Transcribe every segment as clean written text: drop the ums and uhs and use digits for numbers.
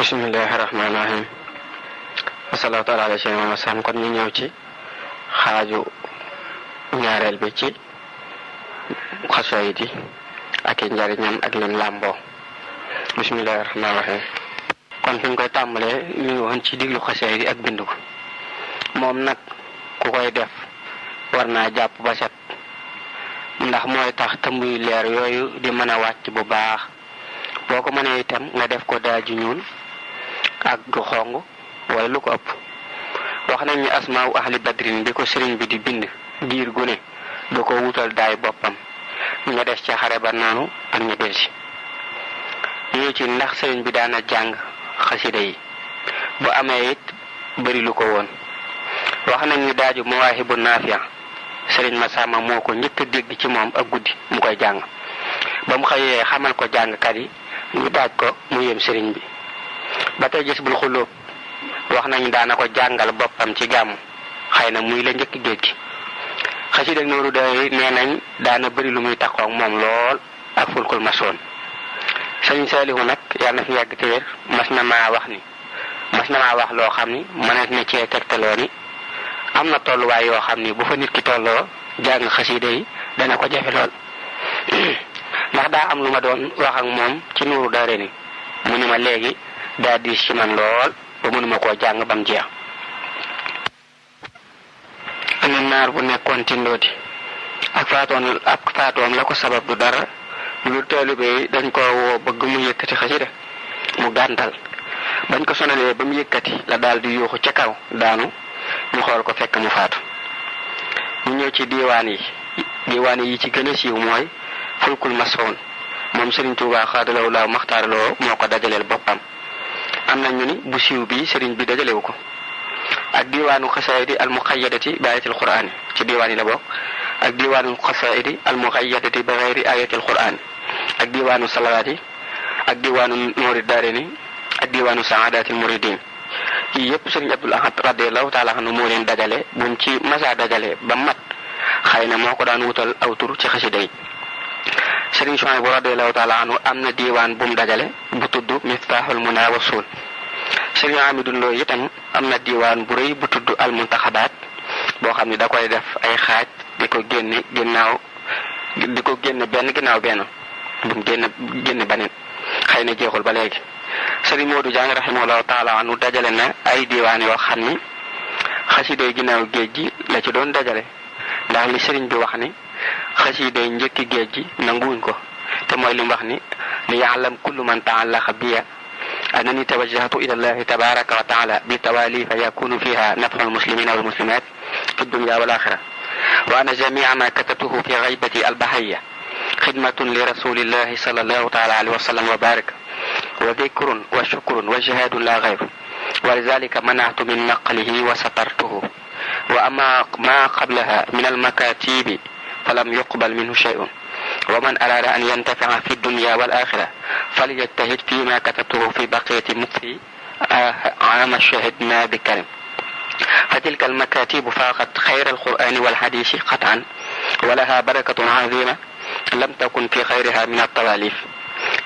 bismillahir rahmanir rahim sallallahu ala sayyidina Muhammad kon ñu ñëw ci xaaju ñaareel bi ci xasaayid yi ak njariñam ak leen làmboo bismillahir rahmanir rahim kon fi ñu koy tàmbalee ñu ngi woon ci diglu xasaayid yi ak bindu ko moom nag ku koy def war naa jàpp ba set ndax mooy tax tambuy leer yooyu di mën a wàcc bu baax boo ko mënee itam nga def ko daaju ñuul ak gu xong wala lu ko ëpp wax nañ ni asmaaw ahli badrin bi ko sëriñ bi di bind diir gu ne da ko wutal daay boppam ña des ci xare ba noonu ak ña delsi ñu ci ndax sëriñ bi daana jàng xasida yi bu amee it bëri lu ko woon wax nañ ni daaju mawaahibu naafiya sëriñ Masamba moo ko njëkk a dégg ci moom ak guddi mu koy jàng ba mu xëyee xamal ko jàngkat yi ñu daaj ko mu yem sëriñ bi ba tey gis bul xulóob wax nañu daana ko jàngal boppam ci gàmm xëy na muy la njëkk géej gi xasida ak nooru day nee nañ daana bëri lu muy taxaw moom lool ak fulkul masoon sëriñ Saalihu nag yàlla na fi yàgg te wér mas na maa wax loo xam ni mënees na cee tegtaloo ni am na tolluwaay yoo xam ni bu fa nit ki tolloo jàng xasida yi dana ko jafe lool ndax daa am lu ma doon wax ak moom ci nuuru daare ni mu ni ma léegi daa diis ci man lool ba mënuma koo jàng bam jeex. am na naar bu nekkoon Tindoodi ak faatoom la ko sabab du dara lu taalibe yi dañ ko woo bëgg mu yëkkati xasida mu gàntal bañ ko sonalee ba mu yëkkati la daal di yuuxu ca kaw daanu ñu xool ko fekk mu faatu. ñu ñëw ci diiwaan yi ci gën a siiw mooy fulkul masoon moom Serigne Touba xaadalaw laaw maxtaaraloo moo ko dajaleel boppam am na ñu ni bu siiw bi Serigne bi dajalewu ko ak diiwaanu xasaayidi al muqayyadati bi ayatil qur'aan ci diiwaan yi la bokk ak diiwaanu xasaayidi al muqayyadati bi ghayri ayatil qur'aan ak diiwaanu salawaati ak diiwaanu nuuri daarayni ak diiwaanu saadatil muridin yii yëpp Serigne Abdul Ahad radiyallahu taala anhu moo leen dajale buñ ci masa dajale ba mat xëy na moo ko daan wutal aw tur ci xasida yi. Serigne Souhaïbou radiyallahu taala anhu am na diiwaan bu mu dajale bu tudd Miftaaxul Munaa wa Suul. Serigne Amidou Lo itam am na diiwaan bu rëy bu tudd al muntaxabaat boo xam ne da koy def ay xaaj di ko génne benn ginnaaw benn bu mu génne beneen xëy na jeexul ba léegi. Serigne Modou Diagne rahimahullahu taala anhu dajale na ay diiwaan yoo xam ni xasiday ginnaaw géej gi la ci doon dajale ndax li Serigne bi wax ni xasiday njëkki géej gi nanguwuñ ko te mooy li mu wax ni li ya'lam kullu man ta'allaqa biya annani tawajjahtu ila allahi tabaraka wa taala bi tawalifa yakunu fiha naf'u almuslimina wal muslimat fi dunya wal akhirah wa anna jami'a ma katabtuhu fi ghaibati albahiyya khidmatun li rasulillahi sallallahu ta'ala alayhi wa sallam wa barak wa dhikrun wa shukrun wa jihadun la ghayr wa lidhalika mana'tu min naqlihi wa satartuhu wa amma ma qablaha min almakatibi فلم يقبل منه شيء ومن أراد أن ينتفع في الدنيا والآخرة فليجتهد فيما كتبته في بقية مكفي عام شهدنا بكرم فتلك المكاتب فاقت خير القرآن والحديث قطعا ولها بركة عظيمة لم تكن في خيرها من التواليف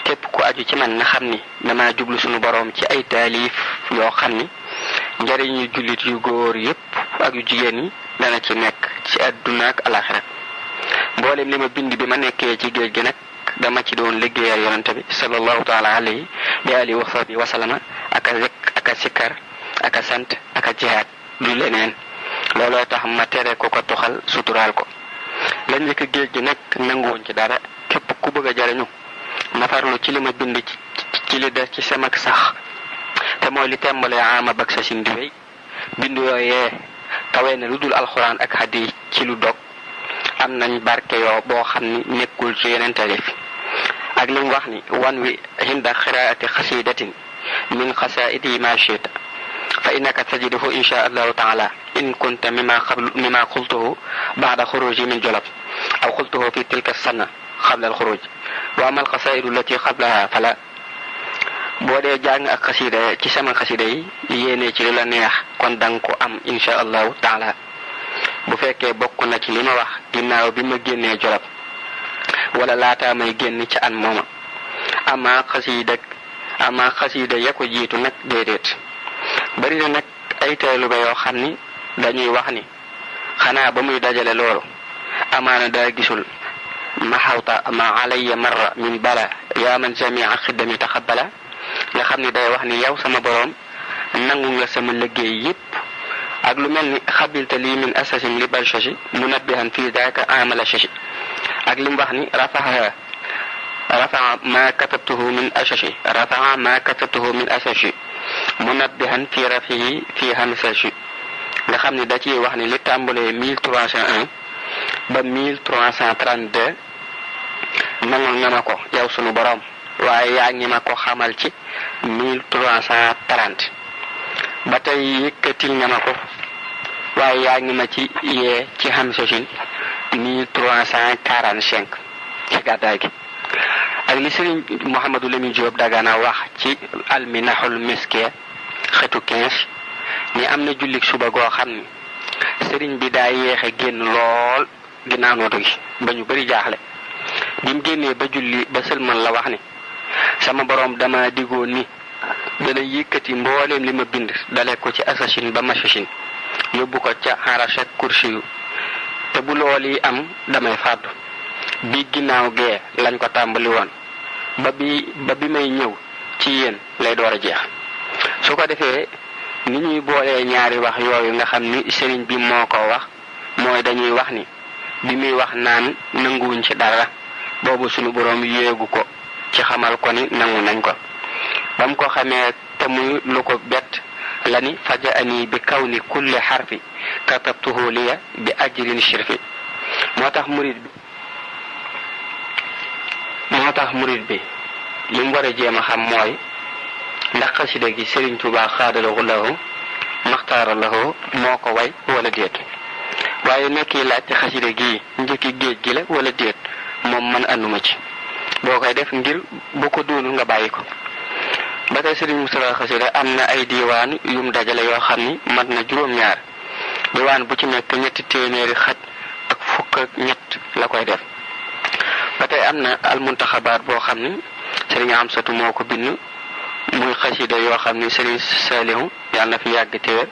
képp ku aju ci man na xam ni dama jublu sunu boroom ci ay taalif yoo xam ni njariñu jullit yu góor yépp ak yu jigéen ñi dana ci nekk ci àdduna ak alaxira mboolem li ma bind bi ma nekkee ci géej gi nag dama ci doon liggéeyal yonante bi sallallahu taala alayhi bi alihi wa sahbihi wa sallama aka sikkar aka sant aka jihaad du leneen looloo tax ma tere ko toxal suturaal ko la njëkk géej gi nag nanguwuñ ci dara képp ku bëgg a jariñu nafarlu ci li ma bind ci li des ci sama sax te mooy li tembalee ama bak sa sin di wéy bind yooyee kawe na lu dul alxuraan ak hadiis ci lu dog am nañ barke yoo boo xam ni nekkul ci yeneen taalif ak li mu wax ni wan wi hinda xiraati xasidatin min xasaidi ma chita fa innaka tajiduhu insha allahu taala in kunta mima qultuhu ba'da xuruji min jolab aw qultuhu fi tilka sana qabla alxuruj wa amal xasaidu allati qablaha fala boo dee jàng ak xasida ci sama xasida yi yéene ci lu la neex kon danga ko am insha allahu taala bu fekkee bokk na ci li ma wax ginnaaw bi ma génnee jolab wala laataa may génn ci an mooma ama xasiida ama xasida ya ko jiitu nag déedéet. bari na nag ay taalibe yoo xam ni dañuy wax ni xanaa ba muy dajale loolu amaana daa gisul ma xawta ma alayya marra min bala yaa man jamia xiddami taxabbala nga xam ni day wax ni yow sama boroom nangu nga sama liggéey yépp ak lu mel ni xabilta lii min asasin li bal shashi munabbihan fii daaka amala shashi ak li mu wax ni rafaa ma katabtuhu min asashi rafaa ma katabtuhu min asashi munabbihan fii rafihi fii hamsashi nga xam ni da ciy wax ni li tàmbalee 1301 ba 1332 nangul nga ma ko yow sunu borom waaye yaa ngi ma ko xamal ci 1330 ba tey yëkkatil nga ma ko waaye yaa ngi ma ci yee ci hamsashin 1345 ci gàddaay gi ak li Sëriñ Mouhamadou Lamine Diop Dagana wax ci alminahul miskiya xetu 15 ni am na jullik suba goo xam ni sëriñ bi daa yéexe génn lool ginnaaw nootu gi ba ñu bari jaaxle bi mu génnee ba julli ba sëlmal la wax ni sama boroom dama digoon ni dana yëkkati mbooleem li ma bind dale ko ci asashin ba mashashin yóbbu ko ca arash ak kursi yu te bu loolu yi am damay fàddu bi ginnaaw gee lañ ko tàmbali woon ba bi may ñëw ci yéen lay door a jeex su ko defee ni ñuy boolee ñaari wax yooyu nga xam ni sëriñ bi moo ko wax mooy dañuy wax ni bi muy wax naan nanguwuñ ci dara boobu sunu boroom yéegu ko ci xamal ko ni nangu nañ ko bam ko xamee te muy lu ko bett la ni faja ani bi kaw ni kulli xarfi katabtuhu liya bi ajrin shirfi moo tax murid bi li mu war a jéem a xam mooy ndax xasida gi Sëriñ Tuubaa xaadalahu lahu maxtaara lahu moo ko way wala déet waaye nekki laajte xasida gi njëkki géej gi la wala déet moom man anduma ci boo koy def ngir bu ko doonul nga bàyyi ko ba tey Sëriñ Musaa xasida am na ay diiwaan yum dajale yoo xam ni mat na juróom-ñaar diiwaan bu ci nekk 300 xaj ak fukk ak ñett la koy def ba tey am na almuntaxabaat boo xam ni Sëriñ Amsatu moo ko bind muy xasida yoo xam ni Sëriñ Saalihu yàlla na fi yàgg téwér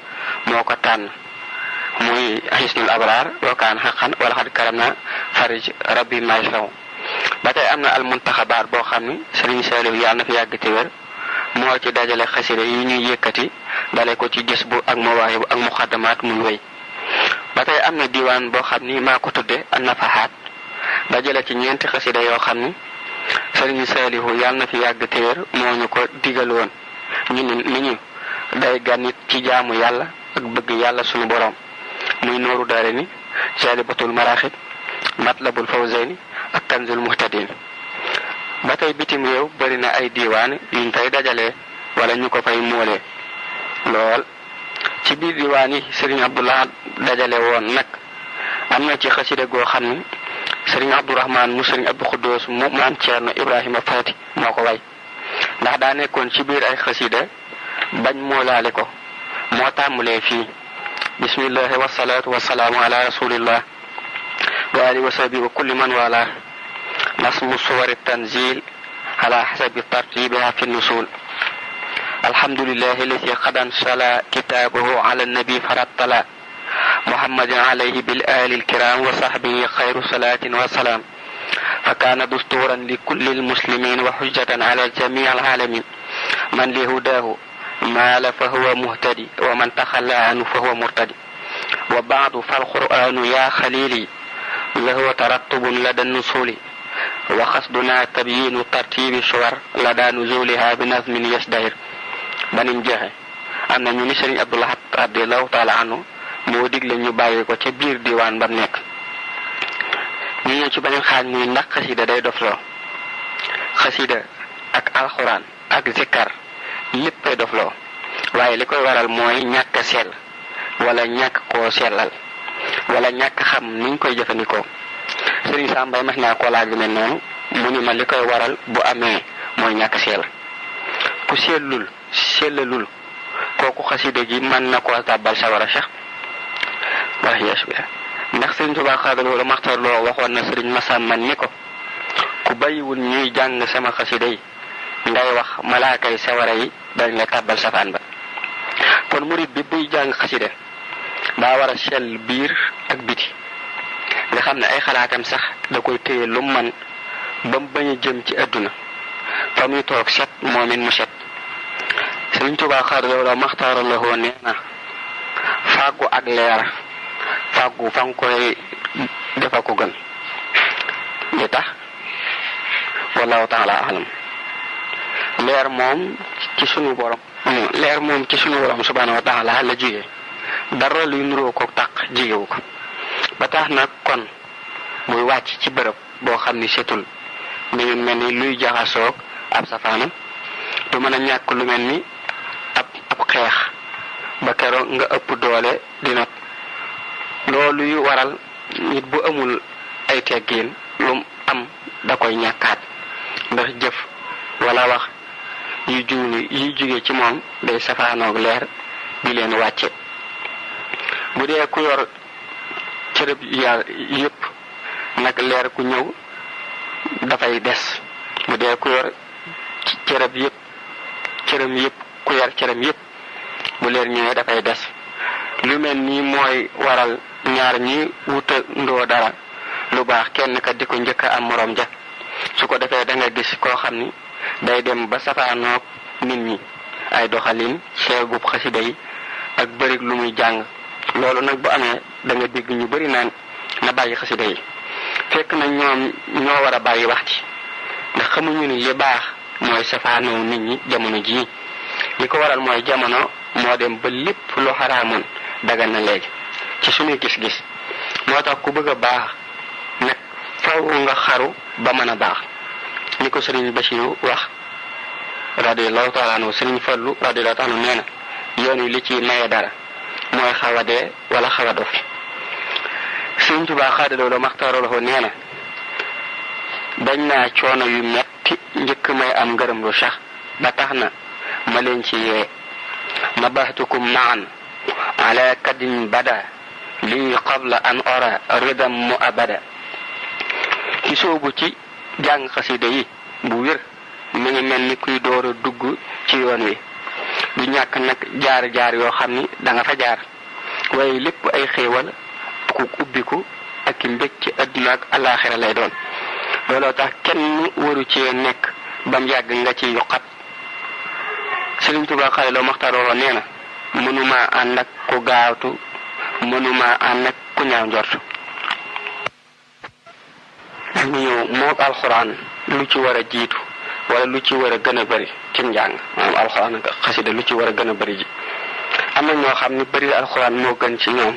moo ko tànn muy xisnul abraar wakaan xaqan wala xad karam na farij rabbi majraw ba tey am na almuntaxabaat boo xam ni Sëriñ Saalihu yàlla na fi yàgg téwér moo ci dajale xasida yi ñuy yëkkati dale ko ci gis bu ak mawaahibu ak muxaddamaat muy wéy ba tey am na diwaan boo xam ni maa ko tudde an-nafahaat dajale ci ñeenti xasida yoo xam ni Sëriñ Saalihu yàlla na fi yàgg téwér moo ñu ko digaloon ñu ni ñu day gànnit ci jaamu yàlla ak bëgg yàlla sunu borom muy nooru daare ni jaalibatul maraaxib matlabul fawzayni ak kanzul muhtadin ba tey bitim réew bari na ay diiwaan yuñ fay dajalee wala ñu ko fay moolee lool ci biir diiwaan yi Sëriñ Abdullah dajale woon nag am na ci xasida goo xam ni Sëriñ Abdourahman mu Sëriñ Abdou Xuddoos mu maam Ceerno Ibrahima Faati moo ko way ndax daa nekkoon ci biir ay xasida bañ moolaale ko moo tàmbalee fii bismillahi wasalaatu wasalaamu ala rasulillah wa alihi wa sahbihi wa kulli man wala nasmu suwari tanzil ala xasabi tartibiha fi nusul alhamdulillahi alladi qad ansala kitabahu ala nabi farattala محمد عليه بالآل الكرام وصحبه خير صلاة وسلام فكان دستورا لكل المسلمين وحجة على جميع العالمين من لهداه مال فهو مهتدي ومن تخلى عنه فهو مرتدي وبعد فالقرآن يا خليلي له ترتب لدى النصول وقصدنا تبيين ترتيب الشور لدى نزولها بنظم يزدهر بن جاه أن نسري عبد الله رضي الله تعالى عنه moo digle ñu bàyyi ko ca biir diwaan ba nekk ñu ñëw ci beneen xaaj muy ndax xasida day dofloo xasida ak alxuraan ak zikkar léppay dofloo waaye li koy waral mooy ñàkk sell wala ñàkk koo sellal wala ñàkk xam niñ koy jëfandikoo Sëriñ Sambay mas naa ko laaj lu mel noonu mu ni ma li koy waral bu amee mooy ñàkk sell ku sellalul kooku xasida gi mën na koo tàbbal sawara sax wax yees bi ndax Sëriñ Tuubaa xaadal wala maxtar loo waxoon na Sëriñ Masamba ni ko ku bàyyiwul ñuy jàng sama xasida yi ngay wax malaaka yi sawara yi dañ la tàbbal safaan ba. kon murid bi buy jàng xasida daa war a sell biir ak biti nga xam ne ay xalaatam sax da koy téye lu man ba mu bañ a jëm ci àdduna fa muy toog set moomin mu set. Sëriñ Tuubaa xaadalaw la maxtaara la hoo nee na fàggu ak leer fàggu fa nga koy defa ko gën li tax wallahu taala alam. leer moom ci sunu borom subhanahu wa taala la jóge dara luy nuroo ko taq jigewu ko ba tax nag kon muy wàcc ci bërëb boo xam ni setul mi ngi mel ni luy jaxasoog ab safaanam du mën a ñàkk lu mel ni ab xeex ba keroog nga ëpp doole dina loolu yu waral nit bu amul ay teggiin lu am da koy ñàkkaat ndax jëf wala wax yu jóge ci moom day safaanoog leer bi leen wàcce. bu dee ku yor cërëb yépp nag leer ku ñëw dafay des. bu dee ku yor cërëm yépp ku yor cërëm yépp bu leer ñëwee dafay des. lu mel nii mooy waral ñaar ñi wuta ndoo dara lu baax kenn ka di ko njëkk a am morom ja su ko defee da nga gis koo xam ni day dem ba safaanoog nit ñi ay doxalin seegub xasida yi ak bërig lu muy jàng. loolu nag bu amee da nga dégg ñu bari naan na bàyyi xasida yi fekk na ñoom ñoo war a bàyyi wax ci ndax xamuñu ni li baax mooy safaanoo nit ñi jamono jii. li ko waral mooy jamono moo dem ba lépp lu xaraamoon dagan na léegi ci suñuy gis-gis. moo tax ku bëgg a baax nag faw nga xaru ba mën a baax ni ko Sëriñ Basiru wax radiyallahu taala anhu. Sëriñ Fallu radiyallahu taala nee na yoon wi li ci maye dara mooy xaw a dee wala xaw a dof. Sëriñ Tuubaa xaadaloo la maxtaaroo nee na dañ naa coono yu metti njëkk may am ngërëm lu sax ba tax na ma leen ci yee nabaxtukum maan ala kadin bada lii qabla an ora ridam mu abada. ki soobu ci jàng xasida yi bu wér mi ngi mel ni kuy door a dugg ci yoon wi du ñàkk nag jaar yoo xam ni da nga fa jaar waaye lépp ay xéewal ku ubbiku ak i mbég ci àdduna ak alaaxira lay doon. looloo tax kenn waru ci nekk bam yàgg nga ci yuqat. Sëriñ Tuubaa xaadaloo maxtaaroo nee na mënuma ànd ak ku gaawtu mënuma ànd ak ku ñaaw njort. ñu ñëw moog alxuraan lu ci war a jiitu wala lu ci war a gën a bëri ci njàng maanaam alxuraan ak xasida lu ci war a gën a bëri ji. am na ñoo xam ni bëri alxuraan moo gën ci ñoom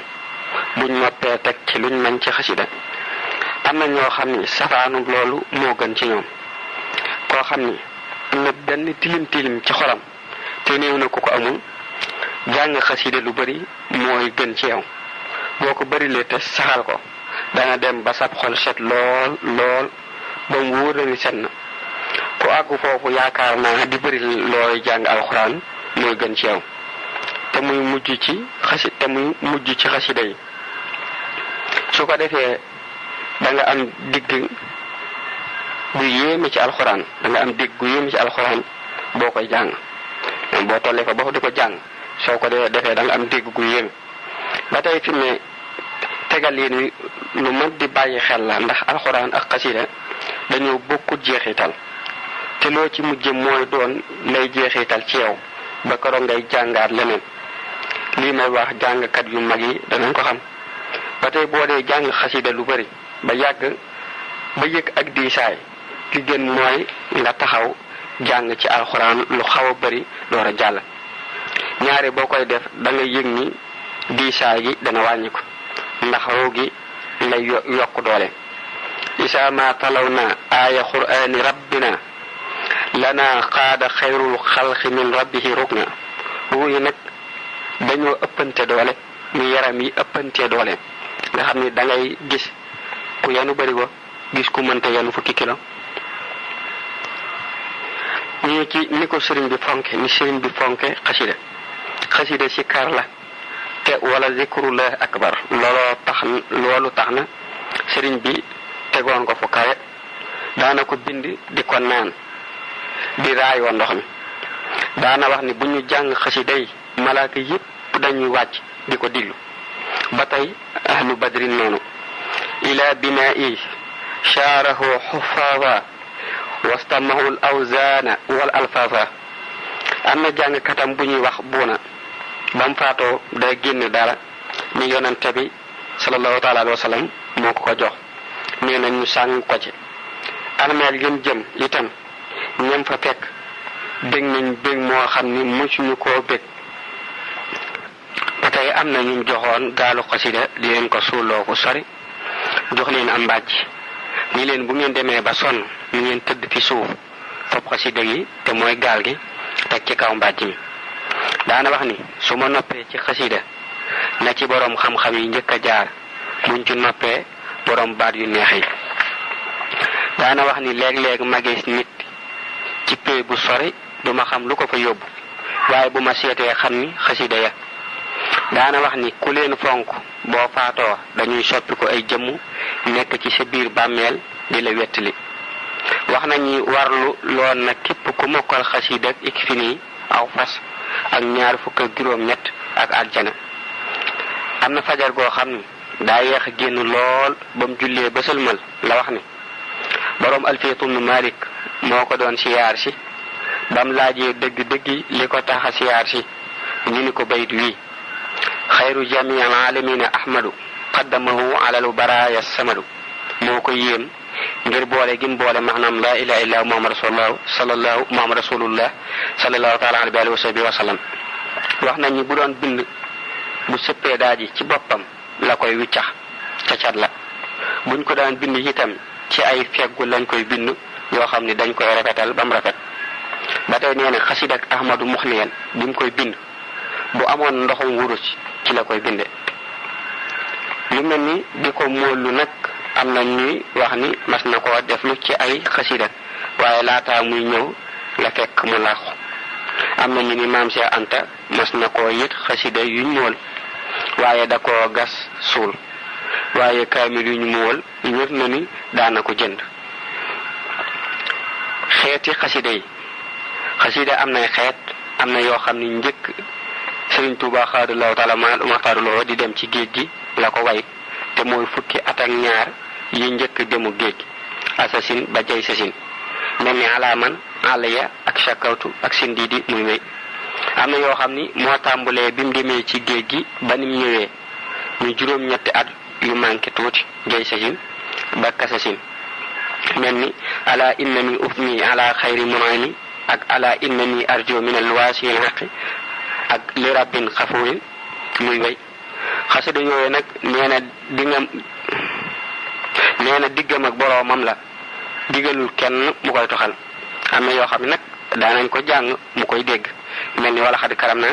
buñ noppee teg ci luñ mën ci xasida. am na ñoo xam ni safaanu loolu moo gën ci ñoom. koo xam ni am na benn tilim ci xolam te néew na ku ko amul jàng xasida lu bëri mooy gën ci yow. boo ko bërilee te saxal ko dana dem ba sab xol set lool ba mu wóor na ni set na. ku àggu foofu yaakaar naa di bëri looy jàng alxuraan mooy gën ci yow te muy mujj ci xasida yi. su ko defee da nga am digg bu yéeme ci alxuraan boo koy jàng boo tollee fa boo di ko jàng soo ko defee da nga am dégg gu yéeme. ba tey fi ne tegal leen lu mat di bàyyi xel la ndax alxuraan ak xasida dañoo bokkut jeexital te loo ci mujj mooy doon lay jeexital ci yow ba keroog ngay jàngaat leneen. lii may wax jàngkat yu mag yi danañ ko xam. ba tey boo dee jàng xasida lu bari ba yàgg ba yëg ak diisaay li gën mooy nga taxaw jàng ci alxuraan lu xaw a bari door a jàll. ñaare boo koy def da nga yëg ni diisaay gi dana wàññi ko ndax roo gi lay yokk doole. isa ma talaw na aaya qur'aani rabbina lana qaada xayrul xalqi min rabbihi rukna. ruu yi nag dañoo ëppante doole ni yaram yi ëppantee doole nga xam ni da ngay gis ku yanu bari ko gis ku mënta yanu fukki kilo. ñu ci ni ko sëriñ bi fonke xasida si kar la te wala zikrullah akbar. loolu tax na sëriñ bi tegoon ko fu kawe daana ko bind di ko naan di raayoo ndox mi. daana wax ni bu ñu jàng xasida yi malaaka yépp dañuy wàcc di ko diglu. ba tey ahlu badrin noonu. ila binaa'i shaarahu xuffaafa wastamahu al awzaana wal alfaafa. am na jàngkatam bu ñuy wax buuna bam faatoo day génn dara ni yonante bi sallallahu taala alayhi wa sallam moo ko jox nee na ñu sàng ko ci. armeel yëm jëm itam ñam fa fekk bég nañ bég moo xam ni musuñu koo bég. ba tey am na ñu joxoon gaalu xasida di leen ko suuloo ko sori jox leen am mbàjj ni leen bu ngeen demee ba sonn ñu ngeen tëdd fi suuf fopp xasida yi te mooy gaal gi teg ci kaw mbàjj mi. daana wax ni su ma noppee ci xasida na ci borom xam-xam yi njëkk a jaar buñ ci noppee borom baat yu neex yi. daana wax ni léeg-léeg ma gis nit ci pee bu sori duma xam lu ko fa yóbbu waaye bu ma seetee xam ni xasida ya. daana wax ni ku leen fonk boo faatoo dañuy soppi ko ay jëmm nekk ci sa biir bàmmeel di la wettali. wax nañu warlu loon na képp ku mokkal xasida ak fi nii aw fas ak 27 ak aljana. am na fajar goo xam ni daa yeex a génn lool ba mu jullee ba sëlmal la wax ni boroom Alfiyatu ibnu Malik moo ko doon siyaar si bam laajee dëgg-dëgg li ko tax a siyaar si ñu ni ko bayit wii xayru jamii al alamina ahmadu qaddamahu alal baraaya samadu. moo ko yéem ngir boole gim boole maanaam laa ilaha illa muhammad rasulullah sallallahu taala alayhi wa sahbihi wa sallam. wax nañ ni bu doon bind bu sëppee daaji ci boppam la koy wiccax ca cat la. buñ ko daan bind itam ci ay feggu lañ koy bind yoo xam ni dañ koy rafetal ba mu rafet. ba tey nee na xasida ak ahmadu muxniyan bi mu koy bind bu amoon ndoxum wurus ci la koy binde. lu mel ni di ko móollu nag am na ñuy wax ni mas na koo deflu ci ay xasida waaye laataa muy ñëw la fekk mu làqu. am na ñu ni maam Cheikh Anta mas na koo yit xasida yuñ móol waaye da koo gas suul waaye kaamil yuñ móol wér na ni daana ko jënd. xeeti xasida yi xasida am nay xeet am na yoo xam ni njëkk Sëriñ Tuubaa xaadallahu taala maxtaaruloo di dem ci géej gi la ko way te mooy fukki at ak ñaar yi njëkk demu géej gi asasin ba jay sasin mel ni alaaman alaya ak shakawtu ak sindiidi muy wéy. am na yoo xam ni moo tàmbulee bi mu demee ci géej gi ba nim ñëwee ñu juróom-ñetti at yu manqué tuuti jay sasin ba kasasin mel ni ala innani ufni ala xayri munani ak ala innani arjo min alwaasiyil xaqi ak li rabbin xafurin muy wéy. xasida yooyu nag nee na diggam ak boroomam la digalul kenn mu koy toxal. am na yoo xam ne nag daanañ ko jàng mu koy dégg mel ni wala xad karam na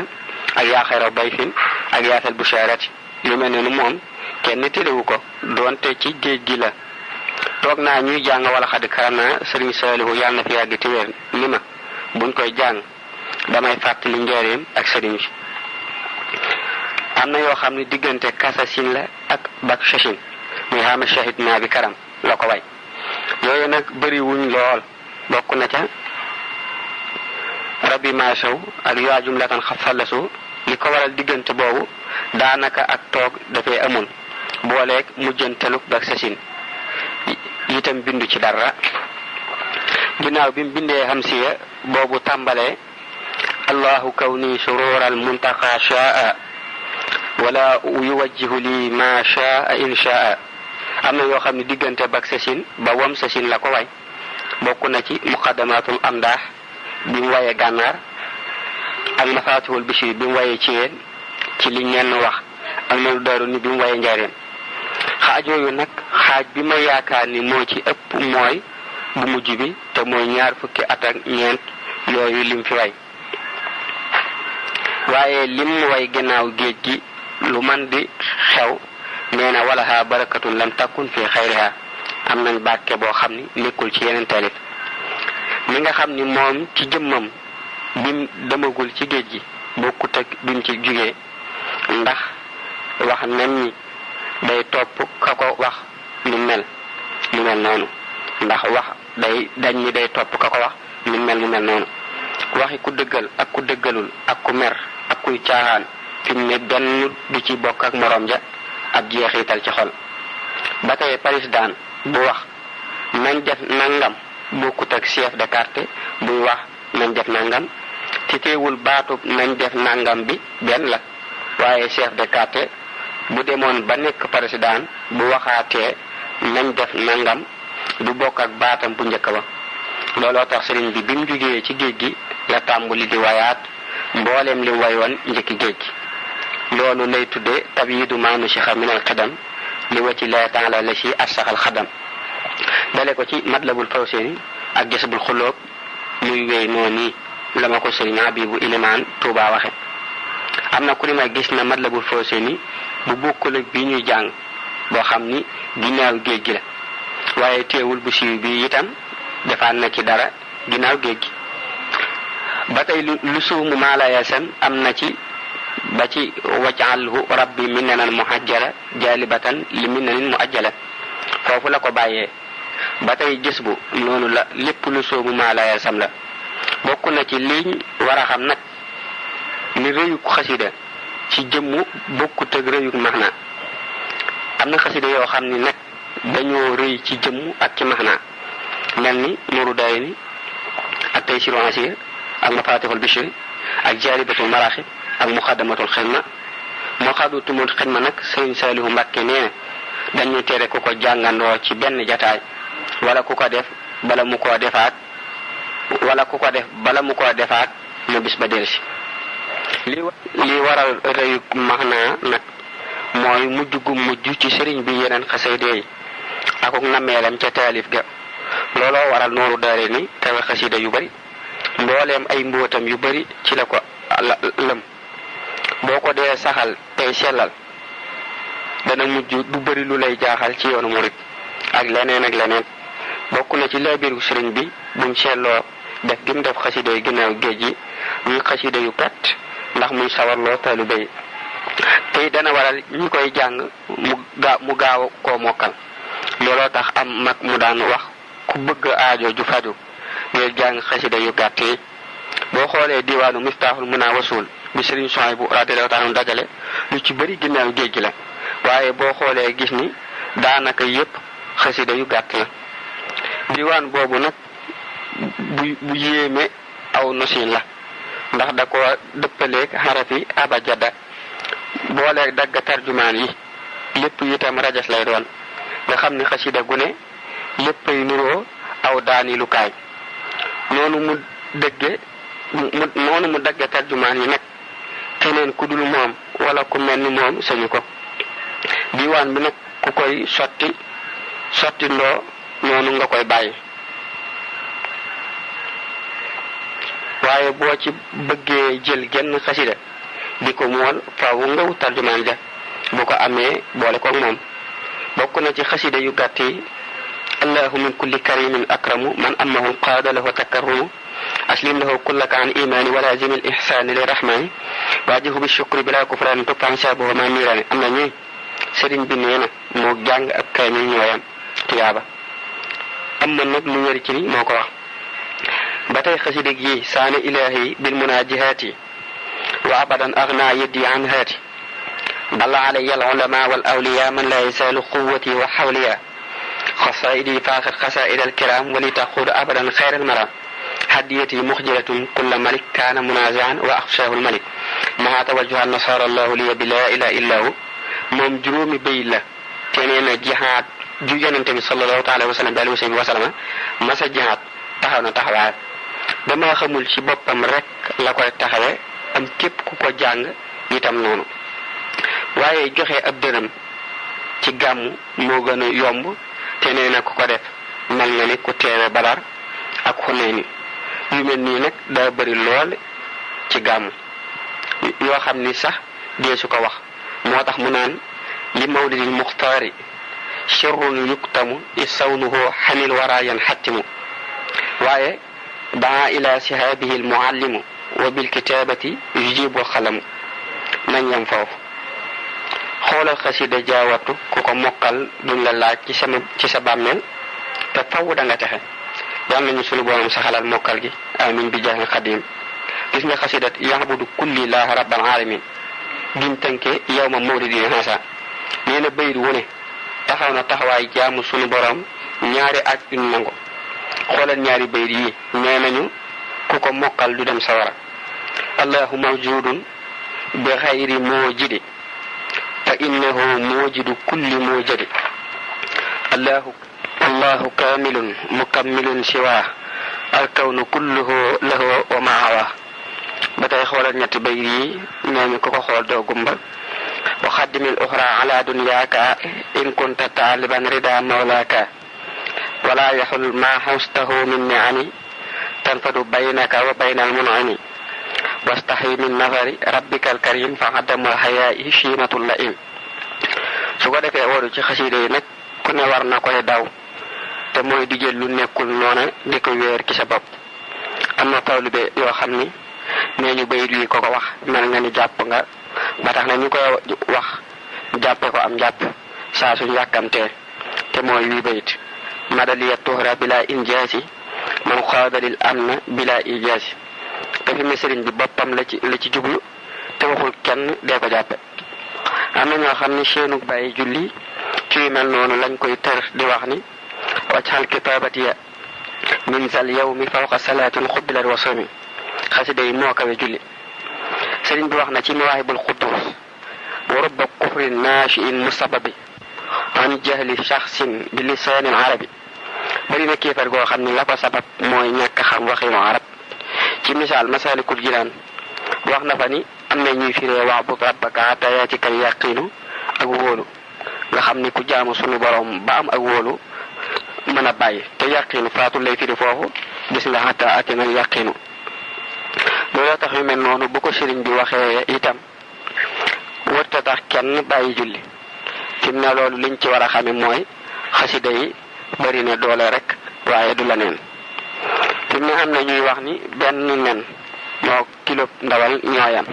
ak yaa xayra bayfin ak yaatal busharati yu mel ne nu moom kenn téréwu ko doonte ci géej gi la. toog naa ñuy jàng wala xad karam na sëriñ Saalihu yàlla na fi yàgg ti wér ni ma buñ koy jàng damay fàttali njëriñam ak sëriñ bi. am na yoo xam ne diggante kasasin la ak bak shashin muy xama shahid naa bi karam la ko way. yooyu nag bëri wuñ lool bokk na ca rabbi maa sow ak yaa jumlatan xafallasu. li ko waral diggante boobu daanaka ak toog dafay amoon booleeg mujjanteluk bak shashin itam bindu ci dara. ginnaaw bi mu bindee hamsiya boobu tàmbalee allahu kawni surural muntaqa shaa wala yuwajjihu li ma shaa in shaa. am na yoo xam ne diggante bak sasin ba wam sasin la ko way bokk na ci muqaddamatul amdaax bi mu wayee gànnaar ak mafatihul bishri bi mu wayee ci yéen ci li ñenn wax ak melu daru ni bi mu wayee njaareem. xaaj yooyu nag xaaj bi ma yaakaar ni moo ci ëpp mooy bu mujj bi te mooy 20 at ak ñeent yooyu lim fi way. waaye lim way gannaaw géej gi lu man di xew nee na walaha barakatun lam takkun fi xayriha am nañ bàkke boo xam ni nekkul ci yeneen taalif. mi nga xam ni moom ci jëmmam bim demagul ci géej gi bokkut ak bim ci jugee ndax wax nañ ni day topp ka ko wax lu mel noonu ndax wax dañ ni day topp ka ko wax ni mel mu mel noonu waxi ku dëggal ak ku dëggalul ak ku mer ak kuy caaxaan fi mu ne benn du ci bokk ak morom ja ab jeexital ci xol. ba tey président bu wax nañ def nangam bokkut ak chef de quartier buy wax nañ def nangam ci teewul baatub nañ def nangam bi benn la waaye chef de quartier bu demoon ba nekk président bu waxaatee nañ def nangam du bokk ak baatam bu njëkk ba. looloo tax sëriñ bi bi mu jógee ci géej gi la tàmbali di wayaat mbooleem li wayoon njëkki géej gi. loolu lay tudde tabyidu maanu si xam minal xidam li wacci la taala la si arsaxal xadam. dale ko ci matlabul fawseni ak jasbul xulóob muy wéy noonu la ma ko sëriñ Abibu Ilimaan Tuubaa waxe. am na ku ni ma gis na matlabul fawseni bu bokkul ak bi ñuy jàng boo xam ni ginnaaw géej gi la waaye teewul bu siiw bi itam defaan na ci dara ginnaaw géej gi. ba tey lu suumu maalayasan am na ci ba ci waj'alhu rabbi minanan muhajjala jalibatan li minanin muajjala foofu la ko bàyyee. ba tey gis bu noonu la lépp lu soobu maalayasan la. bokk na ci liñ war a xam nag ni rëyug xasida ci jëmmu bokkut ak rëyug maxna. am na xasida yoo xam ni nag dañoo rëy ci jëmmu ak ci maxna mel ni Nuuru Daarayni ak Taysiirul Asiir ak Mafaatihul Bichri ak Jaalibatul Maraaxib ak Muxaddamatul Xidma. Muxaddamatul Xidma nag Sëriñ Saalihu Mbàkke nee na dañu tere ku ko jàngandoo ci benn jataay wala ku ko def bala mu koo defaat na bis ba delsi. li waral rëyu maxnaa nag mooy mujj gu mujj ci sëriñ bi yeneen xasida yi akuk nameelam ca taalif ga. looloo waral Nuuru Daarayni tawe xasida yu bari mbooleem ay mbóotam yu bari ci la ko lëm. boo ko dee saxal tey sellal dana mujj du bari lu lay jaaxal ci yoonu murit ak leneen. bokk na ci laabiru sëriñ bi buñ seetloo def gi mu def xasida yi ginnaaw géej gi muy xasida yu gàtt ndax muy sawarloo taalibe yi tey dana waral ñi koy jàng mu gaaw koo mokkal. looloo tax am mag mu daan wax ku bëgg aajo ju faju ngir jàng xasida yu gàtt yi. boo xoolee diwaanu Miftaaxul Munaa Wasuul bi Sëriñ Suhaybu radiyallaahu taala dajale lu ci bëri ginnaaw géej gi la waaye boo xoolee gis ni daanaka yépp xasida yu gàtt la. diwaan boobu nag bu yéeme aw nosin la ndax da ko dëppaleeg xarafi abajada booleeg dagg tarjumaan yi lépp itam rajas lay doon nga xam ni xasida gu ne léppay nuroo aw daanilukaay. noonu mu dagge tarjumaan yi nag keneen ku dul moom wala ku mel ni moom sañu ko. diwaan bi nag ku koy sotti ndoo noonu nga koy bàyyi. waaye boo ci bëggee jël genn xasida di ko mool faaw nga wut tarjumaan ja bu ko amee boole koog moom. bokk na ci xasida yu gàtt yi allahu min kulli karimin akramu man amahu qaada lahu takarrumu aslim lahu kullaka an imani walazim al ihsani li rahmani waajihu bi shukri bila kufrani tuppan sabuhu ma niirani. am na ñuy sëriñ bi nee na moo jàng ak kaamil ñooyam tiyaaba. am na nag lu wér ci ni moo ko wax. ba tey xasida gi saana ilahi bil munaajihaati wa abadan agna yeddi an haati dalla alayya al ulama wal awliya man la yasalu quwwati wa hawliya xasaidi faaxat xasaid al kiram wali taqudu abadan xayral maram hadiyati muxjilatun kulla malik kaana munaazian wa axshahu al malik maa tawajjuha nasara allahu liya bi la ilaha illa hu. moom juróomi béy la te nee na jihaad ju yonente bi sallallahu taala wa sallam bi alihi wa sallama masa jihaad taxaw na taxawaay. dama xamul ci boppam rek la koy taxawe am képp ku ko jàng itam noonu. waaye joxe ab dërëm ci gàmmu moo gën a yomb te nee na ku ko def mel nga ni ku teewe Badar ak Xunayn. yu mel nii nag daa bëri lool ci gàmmu yoo xam ni sax deesu ko wax. moo tax mu naan li mawlidil muxtaari sirrun yuktamu isawnuhu xanil waraayan xattimu. waaye daa ila sihaabihi almuallimu wa bilkitaabati yujibu xalamu. nañ yam foofu. xoolal xasida jaawatu ku ko mokkal duñ la laaj ci sa bàmmeel te faw da nga texe yàlla nañu sunu borom saxalal mokkal gi amin bi jaahi xadim. gis nga xasidat ya'budu kulli laaha rabbal alamin giñ tënke yawma mawlidi Iisa nee na bayit wu ne taxaw na taxawaay jaamu sunu borom ñaari at yu nangu. xoolal ñaari bayit yi nee nañu ku ko mokkal du dem sawara. allahu mawjudun bi xayri mujidi fa innahu mujidu kulli mujidi. allahu kamilun mukammilun siwa alkawnu kulluhu lahu wa maawa. ba tey xoolal ñetti bayit yi nee ñu ku ko xool doo gumba. wa xaddimil uxra ala dunyaaka in kunta taaliban rida mawlaaka wala yaxul ma xustahu min niami tanfadu baynaka wa bayna almunami wastaxi min nafari rabbika alkarim fa xaddamul xayaa'i shiimatul laim. su ko defee woodu ci xasiida yi nag ku ne war na koy daw te mooy di jël lu nekkul noona di ko wéer ci sa bopp. am na tawlibe yoo xam ni nee ñu bayit wi ko wax mel nga ni jàpp nga ba tax na ñu koy wax jàppe ko am jàpp saa suñu yàkkamtee te mooy wi bayit madaliya tuhra bila injaasi man xaadalil am na bila ijaasi. te fi mu sëriñ bi boppam la ci jublu te waxul kenn dee ko jàppe. am na ñoo xam ni seenug bàyyi julli ci yu mel noonu lañ koy tër di wax ni wajxal kitaabatiya min zal yawmi fawqa salaatin xubbilat wa sawmi. xasida yi moo kawe julli. sëriñ bi wax na ci mawaahibul quddus wa rubba kufrin naashi'in musababi an jahli shaxsin bi lisaanin arabi. bari na kéefar goo xam ni la ko sabab mooy ñàkk xam waxinu arab. ci misaal masalikul jinaan wax na fa ni am na ñuy firee wa'bud rabbaka hattaa ya'tiyakal yaqiinu ak wóolu nga xam ni ku jaamu sunu borom ba am ak wóolu mën a bàyyi te yaqiinu faatul lay firi foofu gis nga hattaa atinal yaqiinu. looloo tax yu mel noonu bu ko sëriñ bi waxee itam wërta tax kenn bàyyi julli. fi mu ne loolu liñ ci war a xame mooy xasida yi bari na doole rek waaye du la neen. fi mu ne am na ñuy wax ni benn nen moo kilo ndawal ñooyam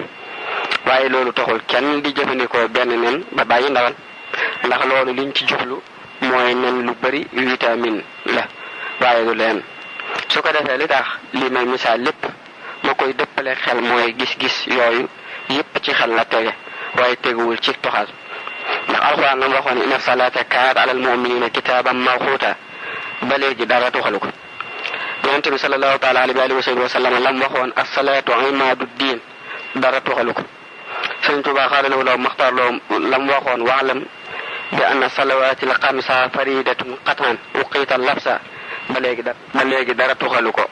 waaye loolu taxul kenn di jëfandikoo benn nen ba bàyyi ndawal ndax loolu liñ ci jublu mooy nen lu bari vitamine la waaye du leen. su ko defee li tax li may misaal lépp ma koy dëppale xel mooy gis-gis yooyu yépp ci xel la tege waaye teguwul ci toxal. ndax alxuraan lam waxoon inna salaata kaanat alal mu'minina kitaaban mawquuta ba léegi dara tuxalu ko. yonent bi sallallahu taala alayhi wa sallam lam waxoon as-salaatu imaadu diin dara tuxalu ko. Sëriñ Tuubaa xaadalawu law maxtaar loo lam waxoon wa'lam bi anna salawaati l xamsa faridatun qatan uqiita labsa ba léegi dara tuxalu ko.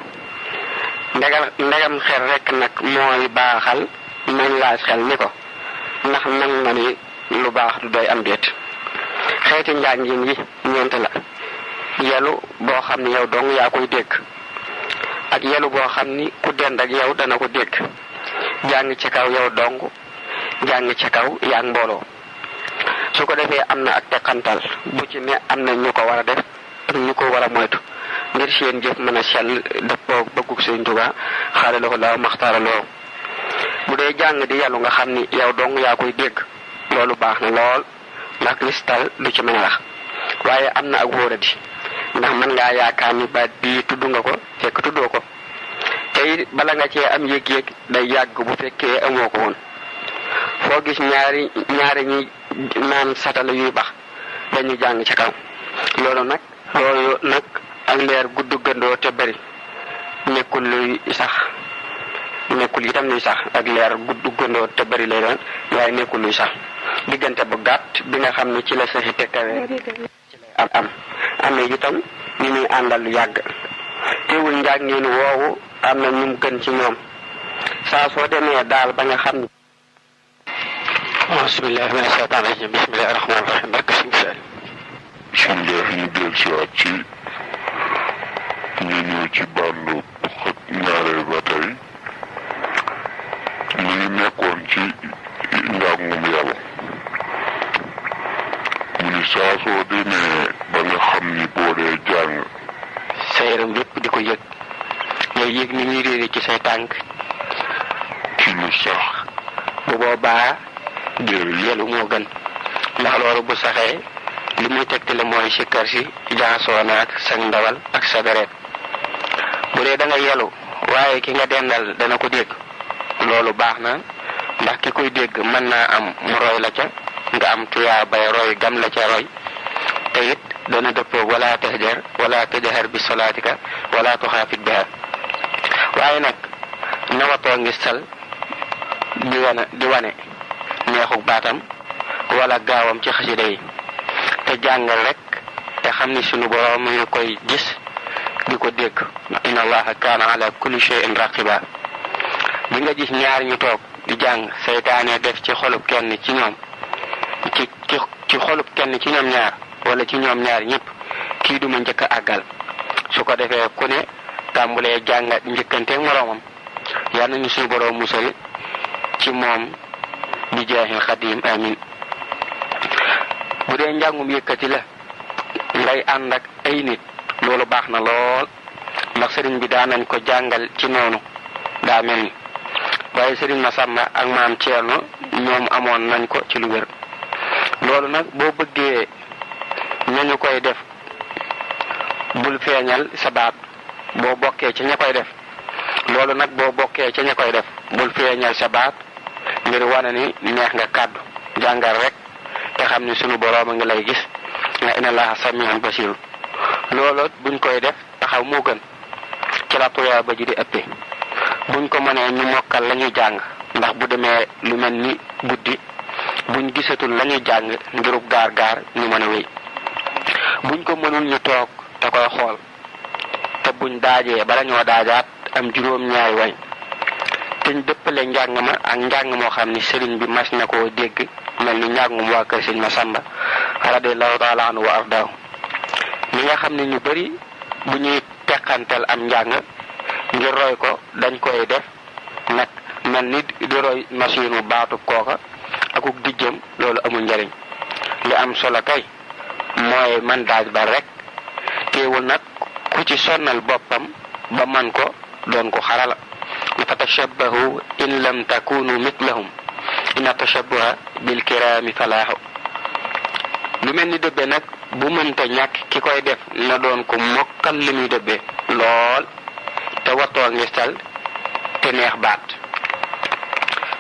ndegam xel rek nag mooy baaxal nañ laaj xel ni ko ndax nang nga ni lu baax du doy am déet. xeeti njàngin yi ñeent la. yelu boo xam ni yow dong yaa koy dégg ak yelu boo xam ni ku dend ak yow dana ko dégg. jàng ci kaw yow dong jàng ci kaw yaa mbooloo. su ko defee am na ak teqantal bu ci ne am na ñu ko war a def ak ñu ko war a moytu ngir seen jëf mën a sell dëppoo bëggug Sëriñ Tuubaa xaadaloo laaw maxtaaraloo. bu dee jàng di yàllu nga xam ni yow dong yaa koy dégg loolu baax na lool ndax cristal du ci mën a rax waaye am na ak wóoradi ndax mën ngaa yaakaar ni baat bii tudd nga ko fekk tuddoo ko te bala nga cee am yëg-yëg day yàgg bu fekkee amoo ko woon. foo gis ñaari ñi naan satala yuy bax dañu jàng ci kaw. loolu nag ak leer gudd gëndoo te bari nekkul itam luy sax ak leer gudd gëndoo te bari lay doon waaye nekkul luy sax. diggante bu gàtt bi nga xam ne ci la saxi tekkawee ci lay am na itam ñu muy àndal lu yàgg. teewul njàngeen woowu am na ñu gën ci ñoom saa soo demee daal ba nga xam ni. bismillahi mina shaytaan rajim bismillahi rahmaan rahim barke suñu seel. bismillah ñu del siwaat ci ñu ñëw ci bàndu xët ñaareel ba tey ñu ngi nekkoon ci njàngum yàlla mu ni saa soo demee ba nga xam ni boo dee jàng sa yaram yépp di ko yëg ngay yëg ni ñuy réere ci say tànk ci lu sax bu boobaa yelu moo gën ndax loolu bu saxee li muy tegtale mooy sikkar si jaxasoo na ak sa ndawal ak sa deret bu dee da nga yelu waaye ki nga dendal dana ko dégg loolu baax na ndax ki koy dégg mën naa am mu roy la ca nga am tuyaa bay roy gam la ca roy te it dana dëppoo wala tajhar bi salaatika wala tuxaafit biha waaye nag nawatoo ngi sal di wane neexuk baatam wala gaawam ci xasida yi te jàngal rek te xam ni sunu borom mu ngi koy gis di ko dégg inna allaha kaana ala kulli shay'in raqiba bi nga gis ñaar ñu toog di jàng seytaane def ci xolub kenn ci ñoom ci xolub kenn ci ñoom ñaar wala ci ñoom ñaar ñëpp kii duma njëkk a àggal su ko defee ku ne tàmbulee jàngat njëkkanteeg moroomam yal nañu suñu borom musal ci moom bi jaahil xadim amin bu dee njàngum yëkkati la ngay ànd ak ay nit loolu baax na lool ndax sëriñ bi daa nañ ko jàngal ci noonu daa mel ni waaye sëriñ Masamba ak maam Ceerno ñoom amoon nañ ko ci lu wér loolu nag boo bëggee nañu koy def bul feeñal sa baat boo bokkee ci ña koy def loolu nag boo bokkee ci ña koy def bul feeñal sa baat ngir wane ni neex nga kàddu jàngal rek te xam ni sunu boroom a ngi lay gis nga inna allaha samiun basir loolu buñ koy def taxaw moo gën ci la tuyaa ba ji di ëppee buñ ko mënee ñu mokkal la ñuy jàng ndax bu demee lu mel ni guddi buñ gisatul la ñuy jàng ngirub gaar ñu mën a wéy buñ ko mënul ñu toog te koy xool te buñ daajee bala ñoo daajaat am juróom-ñaari way teñ dëppale njàng ma ak njàng moo xam ni sëriñ bi mas na koo dégg mel ni njàngum waa kër sëriñ Masamba radiyallahu taala anhu wa ardaahu ñi nga xam ne ñu bari bu ñuy teqantel am njàng ngir roy ko dañ koy def nag mel ni di roy machine baatu kooka akuk dijjam loolu amul njariñ li am solo kay mooy man daaj ba rek teewul nag ku ci sonnal boppam ba man ko doon ko xarala fa tashabbahu in lam takunu mitlahum inna tashabbuha bil kirami falaahu lu mel ni dëbbe nag bu mënta ñàkk ki koy def na doon ko mokkal li muy dëbbe lool te wattoo ngistal te neex baat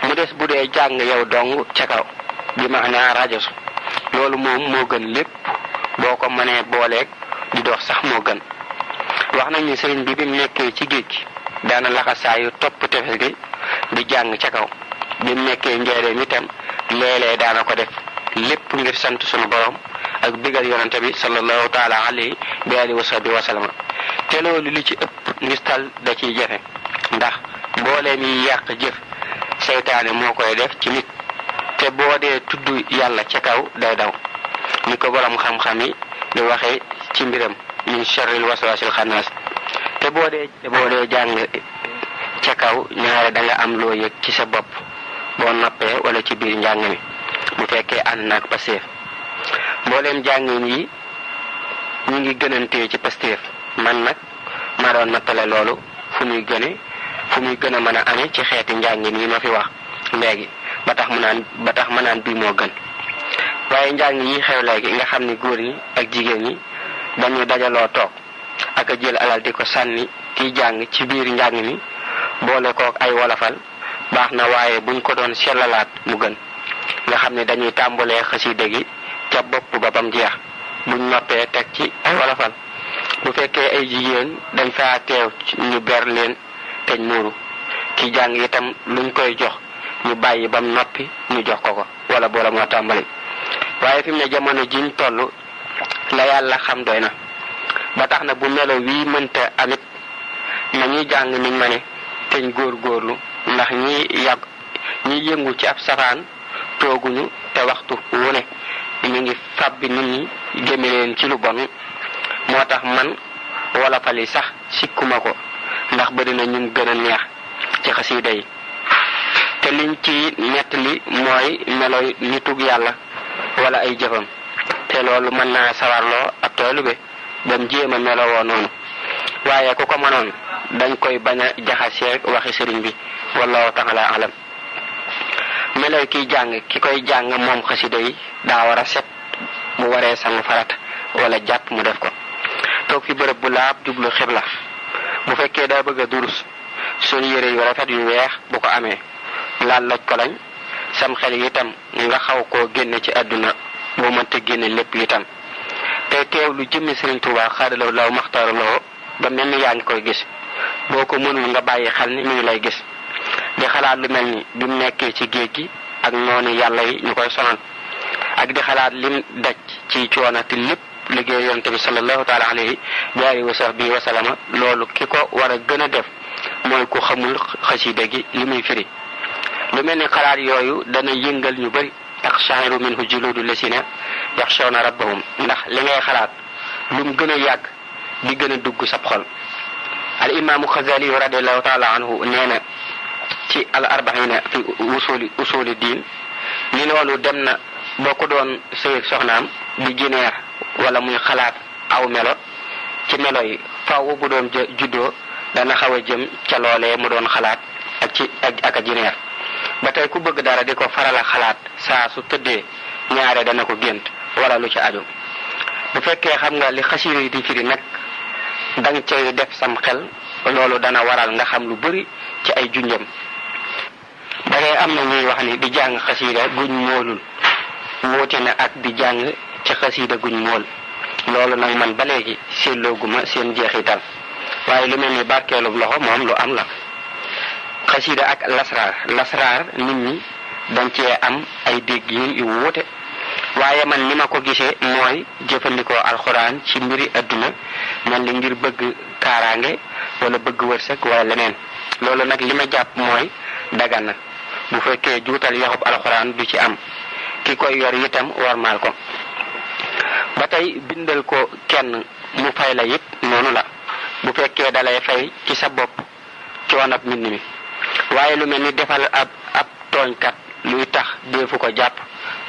mu des bu dee jàng yow dong ca kaw bi maanaa rajasu loolu moom moo gën lépp boo ko mënee booleeg di dox sax moo gën wax nañ ni sëriñ bi mu nekkee ci géej gi daana laxasaayu topp tefes gi di jàng ca kaw bi mu nekkee njaareem itam léeg-léeg daana ko def lépp ngir sant sunu borom ak bigal yonante bi sallallahu taala alayhi bi alihi wa sahbihi wa sallama te loolu li ci ëpp ngistal da ciy jafe ndax mbooleem yi yàq jëf seytaane moo koy def ci nit te boo dee tudd yàlla ca kaw day daw ni ko borom xam-xam yi di waxee ci mbiram min sharril waswasil xannaas te boo dee jàng ca kaw ñaare da nga am loo yëg ci sa bopp boo noppee wala ci biir njàng mi bu fekkee ànd naag pasteef mbooleem jàngin yi ñu ngi gënantee ci pasteef man nag ma doon nattale loolu fu muy gën a mën a amee ci xeeti njàngin yi ma fi wax léegi ba tax ma naan bii moo gën waaye njàng yi xew léegi nga xam ni góor ñi ak jigéen ñi dañuy dajaloo toog ak a jël alal di ko sànni kiy jàng ci biir njàng mi boole kook ay wolofal baax na waaye buñ ko doon sellalaat mu gën nga xam ne dañuy tàmbalee xasida gi ca bopp ba bam jeex buñ noppee teg ci ay wolofal bu fekkee ay jigéen dañ faa teew ñu ber leen teñ muuru ki jàng itam luñ koy jox ñu bàyyi bam noppi ñu jox ko wala boola moo tàmbali waaye fi mu ne jamono jiñ toll la yàlla xam doy na ba tax na bu melo wii mënta amit na ñuy jàng niñ ma ne teñ góorgóorlu ndax ñi yëngu ci ab safaan tooguñu te waxtu wu ne ñu ngi fàbbi nit ñi jëme leen ci lu bon moo tax man wala fali sax sikkuma ko ndax bari na ñun gën a neex ci xasiida yi te liñ ci nettali mooy meloy nitug yàlla wala ay jëfam te loolu mën naa sawarloo ab toolube bam jéem a melowoo noonu waaye ku ko mënoon dañ koy bañ a jaxaseeg waxi sëriñ bi wallahu taala alam meloy kiy jàng ki koy jàng moom xasida yi daa war a set bu waree sangu farata wala jàpp mu def ko toog fi bërëb bu laab jublu xibla bu fekkee daa bëgg a durus sol yére yu rafet yu weex bu ko amee laal loj ko lañ sam xel itam nga xaw koo génne ci àdduna boo mënta génne lépp itam te teew lu jëmmi Sëriñ Tuubaa xaadalaw law maxtaaraloo ba mel ni yaa ngi koy gis boo ko mënul nga bàyyi xel ni mi ngi lay gis di xalaat lu mel ni bi mu nekkee ci géej gi ak noonu yàlla yi ñu koy sonal ak di xalaat lim daj ci coono te lépp liggéey yonent bi sallallahu taala alayhi wa sahbihi wa sallama loolu ki ko war a gën a def mooy ku xamul xasida gi li muy firi lu mel ni xalaat yooyu dana yëngal ñu bari taxsha'iru minhu juluudu lasina yaxshawna rabbahum ndax li ngay xalaat lu mu gën a yàgg di gën a dugg sab xol al imaamu Xazali radiallahu taala anhu nee na ci al arbaina fi usuli diin ni loolu dem na boo ko doon sëy soxnaam di jineer wala muy xalaat aw melo ci melo yi faaw bu doon juddoo dana xaw a jëm ca loolee mu doon xalaat ak a jineer ba tey ku bëgg dara di ko faral a xalaat saa su tëddee ñaare dana ko gént wala lu ci aju bu fekkee xam nga li xasiida yi di firi nag danga cay def sam xel loolu dana waral nga xam lu bari ci ay junjam bare am na ñuy wax ni di jàng xasiida guñ moolul wóote na ak di jàng ci xasiida guñ mool loolu nag man ba léegi seetlooguma seen jeexital waaye lu mel ni barkeelub loxo moom lu am la xasiida ak lasraar nit ñi dañ cee am ay dégg yu wuute waaye man ni ma ko gisee mooy jëfandikoo alxuraan ci mbiri adduna mel ni ngir bëgg kaaraange wala bëgg wërsëg wala leneen loolu nag li ma jàpp mooy dagan na bu fekkee juutal yaxub alxuraan du ci am ki koy yor itam warmaal ko ba tey bindal ko kenn mu fay la it noonu la bu fekkee dalay fay ci sa bopp coonab mbind mi waaye lu mel ni defal ab tooñkat luy tax deefu ko jàpp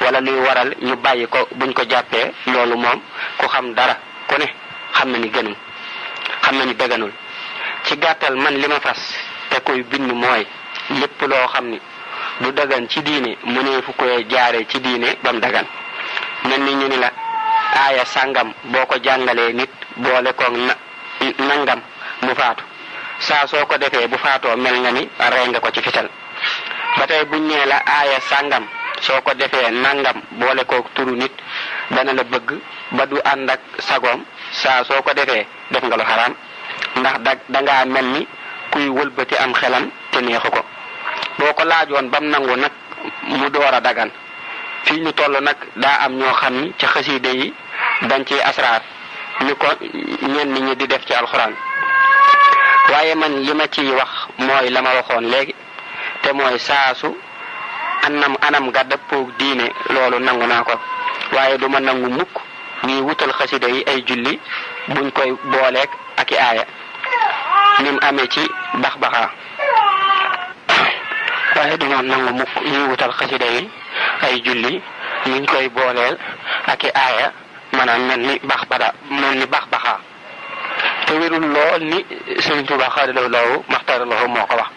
wala luy waral ñu bàyyi ko buñ ko jàppee loolu moom ku xam dara ku ne xam na ni gënul xam na ni daganul ci gàttal man li ma fas te koy bind mooy lépp loo xam ni du dagan ci diine mëneefu koy jaare ci diine bam dagan mel ni ñu ni la aaya sàngam boo ko jàngalee nit boole ko nangam mu faatu saa soo ko defee bu faatoo mel nga ni rey nga ko ci fital ba tey buñ nee la aaya sàngam soo ko defee nangam boole ko turu nit dana la bëgg ba du ànd ak sagoom saa soo ko defee def nga lu xaraam ndax dangaa mel ni kuy wëlbati am xelam te neexu ko boo ko laajoon bam nangu nag mu door a dagan fii ñu toll nag daa am ñoo xam ni ci xasiide yi dañ ci asraar ni ko ñenn ñi di def ci alxuraan waaye man li ma ciy wax mooy la ma waxoon léegi te mooy saasu anam ga dëppoo diine loolu nangu naa ko waaye duma nangu mukk ñuy wutal xasida yi ay julli buñ koy booleek ak i aaya nim amee ci bax-baxaa waaye duma nangu mukk ñuy wutal xasida yi ay julli buñ koy booleel ak i aaya maanaam mel ni bax-baxaa te wérul lool ni Sëriñ Tuubaa xaadalaw law maxtaaraloo moo ko wax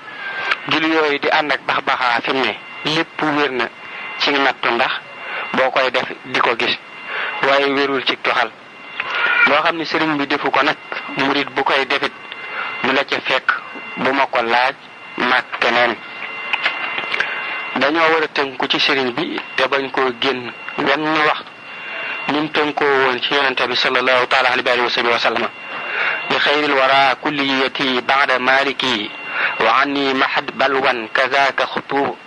julli yooyu di ànd ak bax-baxaa fi mu ne lépp wér na ci nattu ndax boo koy def di ko gis waaye wérul ci toxal loo xam ni sëriñ bi defu ko nag murit bu koy defit mu la ca fekk bu ma ko laaj mag keneen dañoo war a tënku ci sëriñ bi te bañ koo génn wenn waxtu nim tënkoo woon ci yonente bi sallallahu taala alayhi wa sallam li xayril wara kulliyati ba'da maliki wa anni mahad balwan kazaka xutubu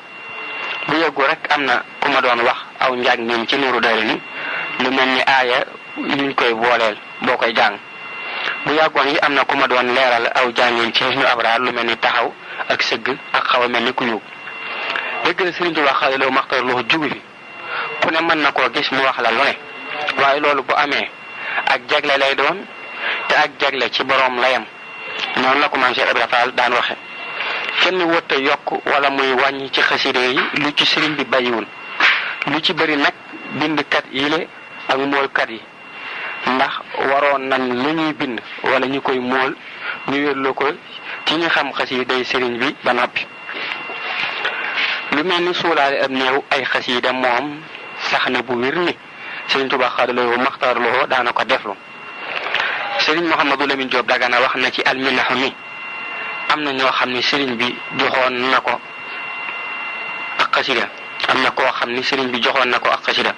bu yëggu rek am na ku ma doon wax aw njàng nim ci nuuru dari ni lu mel ni aaya yuñ koy booleel boo koy jàng bu yàggoon yi am na ku ma doon leeral aw jàngin ci ñu abraar lu mel ni taxaw ak sëgg ak xaw a mel ni ku ñuug dëgg la Sëriñ Tuubaa xaadalaw maxtaaraloo jugu fi ku ne mën na koo gis mu wax la lu ne waaye loolu bu amee ak jagle lay doon te ak jagle ci boroom layam noonu la ko maam Cheikh Ibra Fall daan waxe kenn wëtta yokk wala muy wàññi ci xaside yi lu ci sëriñ bi bàyyiwul lu ci bëri nag bindkat yile ak moolkat yi ndax waroon nañ lu ñuy bind wala ñu koy mool ñu wérlu ko ci ñu xam xaside sëriñ bi ba noppi lu mel ni suulaale ab néew ay xasida moom sax na bu wér ni Sëriñ Tuubaa xaadalaw maxtaaraloo daana ko deflu Serigne Mouhamadou Lamine Diop Dagana wax na ci alminahu ni am na ñoo xam ni Serigne bi joxoon na ko ak xasida am na koo xam ni Serigne bi joxoon na ko ak xasida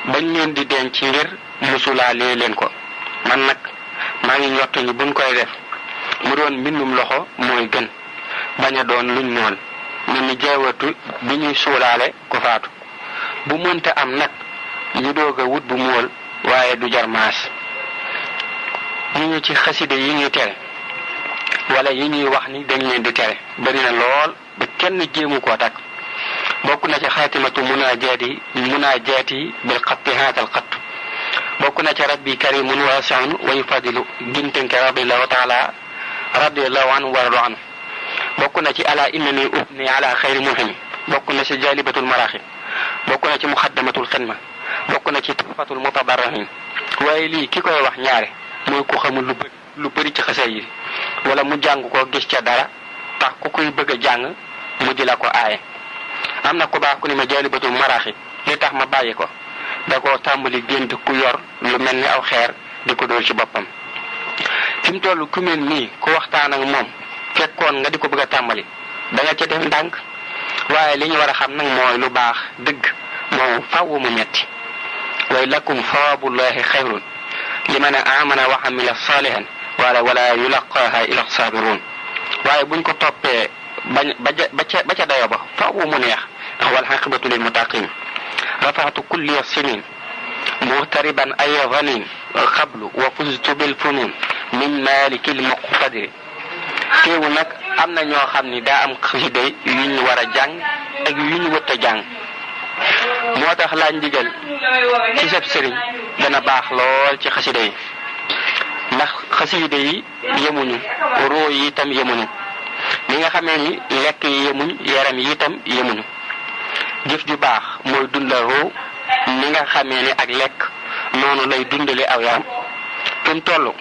bañ leen di denc ngir musulaalee leen ko man nag maa ngi ñott ñi buñ koy def mu doon mbindum loxo mooy gën bañ a doon luñ mool mel ni jeewatu bi ñuy suulaale ko faatu bu mënta am nag ñu doog a wut bu mool waaye du jar maas ñu ci xasida yi ñuy tere wala yi ñuy wax ni dañ leen di tere bari na lool ba kenn jéemu koo takk bokk na ci xaatimatu munaajaati bil xatti haatal xatt bokk na ci rabbi karimun waasiun wa yufadilu gintenke radiallahu taala radiallahu anhu waradu anhu bokk na ci ala innani ubni ala xayri mulhimi bokk na ci jalibatul maraxib bokk na ci muxaddamatul xidma bokk na ci tuhfatul mutadarrihin waaye lii ki koy wax ñaare mooy ku xamul lu bëri ci xasee yi wala mu jàng ko gis ca dara tax ku koy bëgg a jàng mu di la ko aaye am na ku baax ku ni ma jalibatul maraxib li tax ma bàyyi ko da koo tàmbali gént ku yor lu mel ni aw xeer di ko dóor ci boppam fi mu toll ku mel nii ku waxtaan ak moom fekkoon nga di ko bëgg a tàmbali da nga ca def ndànk waaye li ñu war a xam nag mooy lu baax dëgg moom faww mu metti way lakum sawabullahi xayrun liman amana wa amila salihan wala yulaqaha ila sabirun waaye buñ ko toppee ba ca dayo ba faww mu neex ndax wal aqibatu lil muttaqin رفعت كل السنين مغتربا أي ظنين قبل وفزت بالفنون من مالك المقتدر teewu nag am na ñoo xam ni daa am xasida yu ñu war a jàng ak yu ñu wët a jàng moo tax laaj ndigal ci sab sëriñ dana baax lool ci xasida yi ndax xasida yi yemuñu roo yi itam yemuñu li nga xamee ni lekk yi yemuñ yaram yi itam yemuñu jëf ju baax mooy dundal roo ni nga xamee ni ak lekk noonu lay dundale aw yaram fi mu toll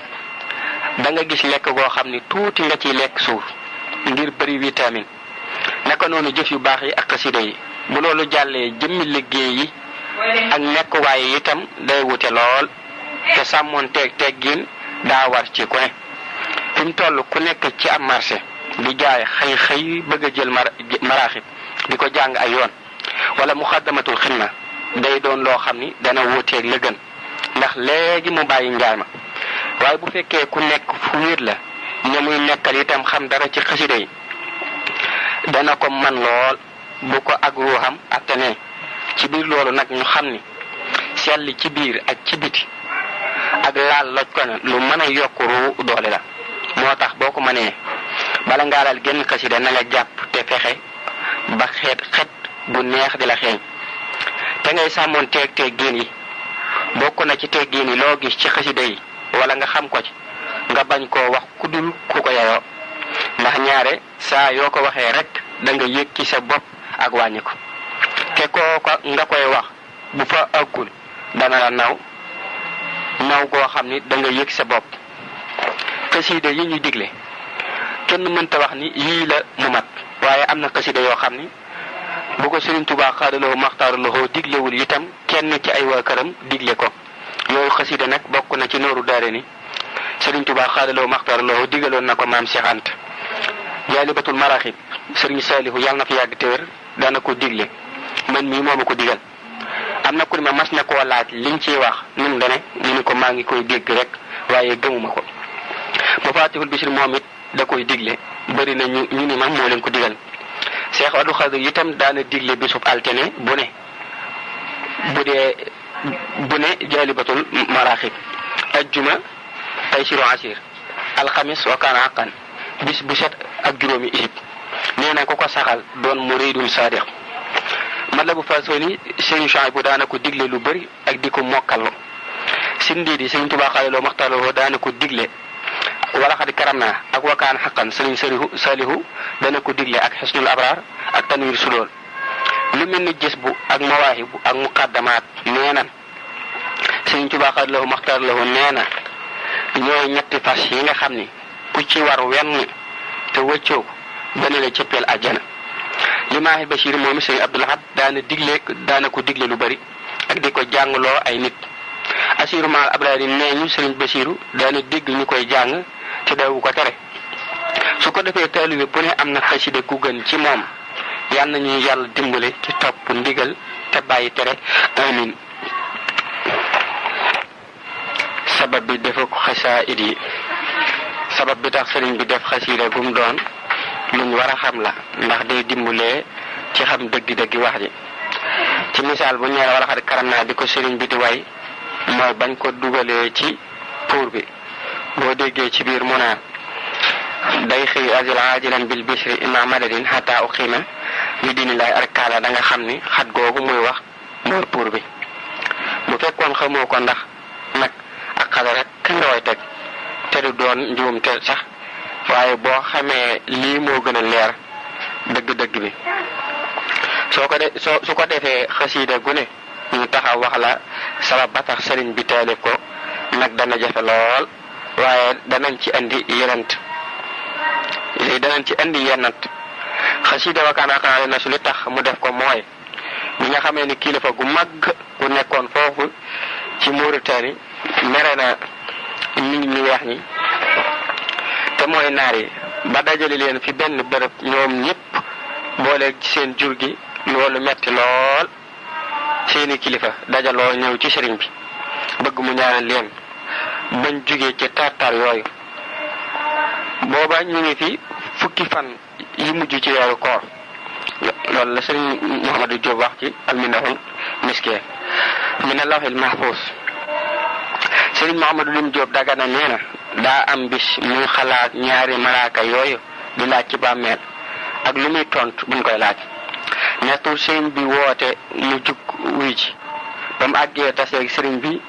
da nga gis lekk goo xam ni tuuti nga ciy lekk suuf ngir bëri vitamine naka noonu jëf yu baax yi ak xasida yi bu loolu jàllee jëmmi liggéey yi ak nekkuwaay yi itam day wute lool te sàmmoon teggin daa war ci ku ne fi mu toll ku nekk ci am marché di jaay xëy bëgg a jël maraaxib di ko jàng ay yoon wala muxaddamatul xidma day doon loo xam ni dana wuteeg la gën ndax léegi mu bàyyi njaay ma waaye bu fekkee ku nekk fu wéet la ña muy nekkal itam xam dara ci xasida yi dana ko man lool bu ko ak ruuxam attane ci biir loolu nag ñu xam ni selli ci biir ak ci biti ak laal loj ko ne lu mën a yokk ruu doole la moo tax boo ko mënee bala ngaa laal genn xasida na nga jàpp te fexe ba xet bu neex di la xeeñ te ngay sàmmoon teggin yi bokk na ci teggin yi loo gis ci xasida yi wala nga xam ko ci nga bañ koo wax ku dul ku ko yayoo ndax ñaare saa yoo ko waxee rek da nga yëg ci sa bopp ak wàññi ko te koo nga koy wax bu fa àggul dana la naw goo xam ni da nga yëg sa bopp xasida yi ñuy digle kenn mënta wax ni yii la mu mat waaye am na xasida yoo xam ni bu ko Sëriñ Tuubaa xaadaloo maxtaaraloo diglewul itam kenn ci ay waa këram digle ko yooyu xasida nag bokk na ci nooru daare ni Sëriñ Tuubaa xaadaloo maxtaaraloo digaloon na ko maam Cheikh Anta jaalibatul maraxib Sëriñ Saalihu yàlla na fi yàgg te wér daana ko digle man mii moo ma ko digal am na ku ni ma mas na koo laaj liñ ciy wax nun dane ñu ni ko maa ngi koy dégg rek waaye gëmuma ko Mafatihul Bichri moom it da koy digle bëri na ñu ni ma moo leen ko digal Cheikh Abdou Khadir itam daana digle bisub altine bu ne jaalibatul maraxib ajjuma taysiru asir alxamis wa kaana aqan bis bu set ak juróomi isib nee na ku ko saxal doon muridul sadiq Matlabu Fawzayni Sëriñ Suhaybu daana ko digle lu bëri ak di ko mokkallo sindi di Sëriñ Tuubaa xaaleloo maxtarloo daana ko digle wala xadi karam naa ak wakaan xaqan Sëriñ Saalihu dana ko digle ak xisnul abraar ak tanwir sulool lu mel ni gis bu ak mawaahibu ak muqaddamaat nee na Sëriñ Tuubaa xaaleloo maxtarloo nee na ñooy ñetti fas yi nga xam ni ku ci war wenn te wëccoo ko dana la cëppeel àjjana Limaahi Bachir moom Sëriñ Abdul Ahad daana ko digle lu bari ak di ko jàngloo ay nit asiru maal abrari nee ñu sëriñ Basiru daana dégg ñu koy jàng te dawu ko tere. su ko defee taalibe bu ne am na xasida gu gën ci moom yal nañu yàlla dimbale ci topp ndigal te bàyyi tere amin. sabab bi defu ko xasaayid yi. sabab bi tax sëriñ bi def xasida gum doon luñ war a xam la ndax day dimbalee ci xam dëgg-dëgg wax ji. ci misaal bu ñeera wala xat karam naa di ko sëriñ bi di way mooy bañ ko dugalee ci pour bi boo déggee ci biir mu naan day xëy azil ajilan bil bishri ima madadin hatta uqima li dinillahi arkaana da nga xam ni xat googu muy wax mooy pour bi. bu fekkoon xamoo ko ndax nag ak xale rek nga way teg te du doon njuum te sax waaye boo xamee lii moo gën a leer dëgg-dëgg bi. su ko defee xasiida gu ne ñu taxaw wax la sabab ba tax sëriñ bi taalif ko nag dana jafe lool waaye danañ ci andi yennant xasiida wakaana xanaale na su li tax mu def ko mooy bi nga xamee ni kilifa gu mag ku nekkoon foofu ci Mauritanie mere na nit ñu weex ñi te mooy naar yi ba dajale leen fi benn bërëb ñoom ñëpp boole ci seen jur gi loolu metti lool seeni kilifa dajaloo ñëw ci sëriñ bi bëgg mu ñaanal leen bañ jugee ci tartar yooyu. booba ñu ngi fi fukki fan yi mujj ci weeru koor loolu la sëriñ Mouhamadou Diop wax ci alminahul miskee mina lawhil mahfuz. sëriñ Mouhamadou Lim Diop Dagana nee na daa am bis muy xalaat ñaari malaaka yooyu di laaj ci bàmmeel ak lu muy tontu buñ koy laaj. nettul sëriñ bi woote mu jug wuy ji ba mu àggee taseeg sëriñ bi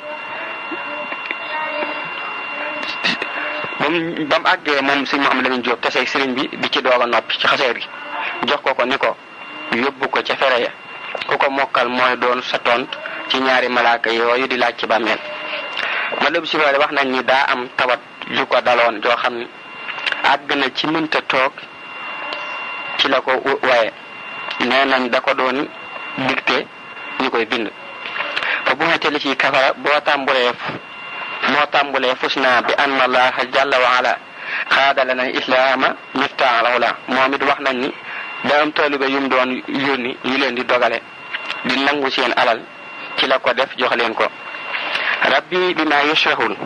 ba mu àggee moom sëriñ Mouhamadou Lamine Diop taseeg sëriñ bi di ci doog a noppi ci xaseer gi jox ko ni ko yóbbu ko ca fere ya ku ko mokkal mooy doon sa tont ci ñaari malaaka yooyu di laaj ci bàmmeel. ma lébu si wax nañ ni daa am tawat ju ko daloon joo xam ni àgg na ci mënta toog ci la ko waye nee nañ da ko doon dicté ñu koy bind. fa bu xete li ci kafara moo tàmbulee fus naa bi anna allaha jalla wa ala xaada lana islaama miftaal ula. moom it wax nañ ni da am taalibe yum doon yónni ñu leen di dogale di nangu seen alal ci la ko def jox leen ko. rabbi bi ma yushrahul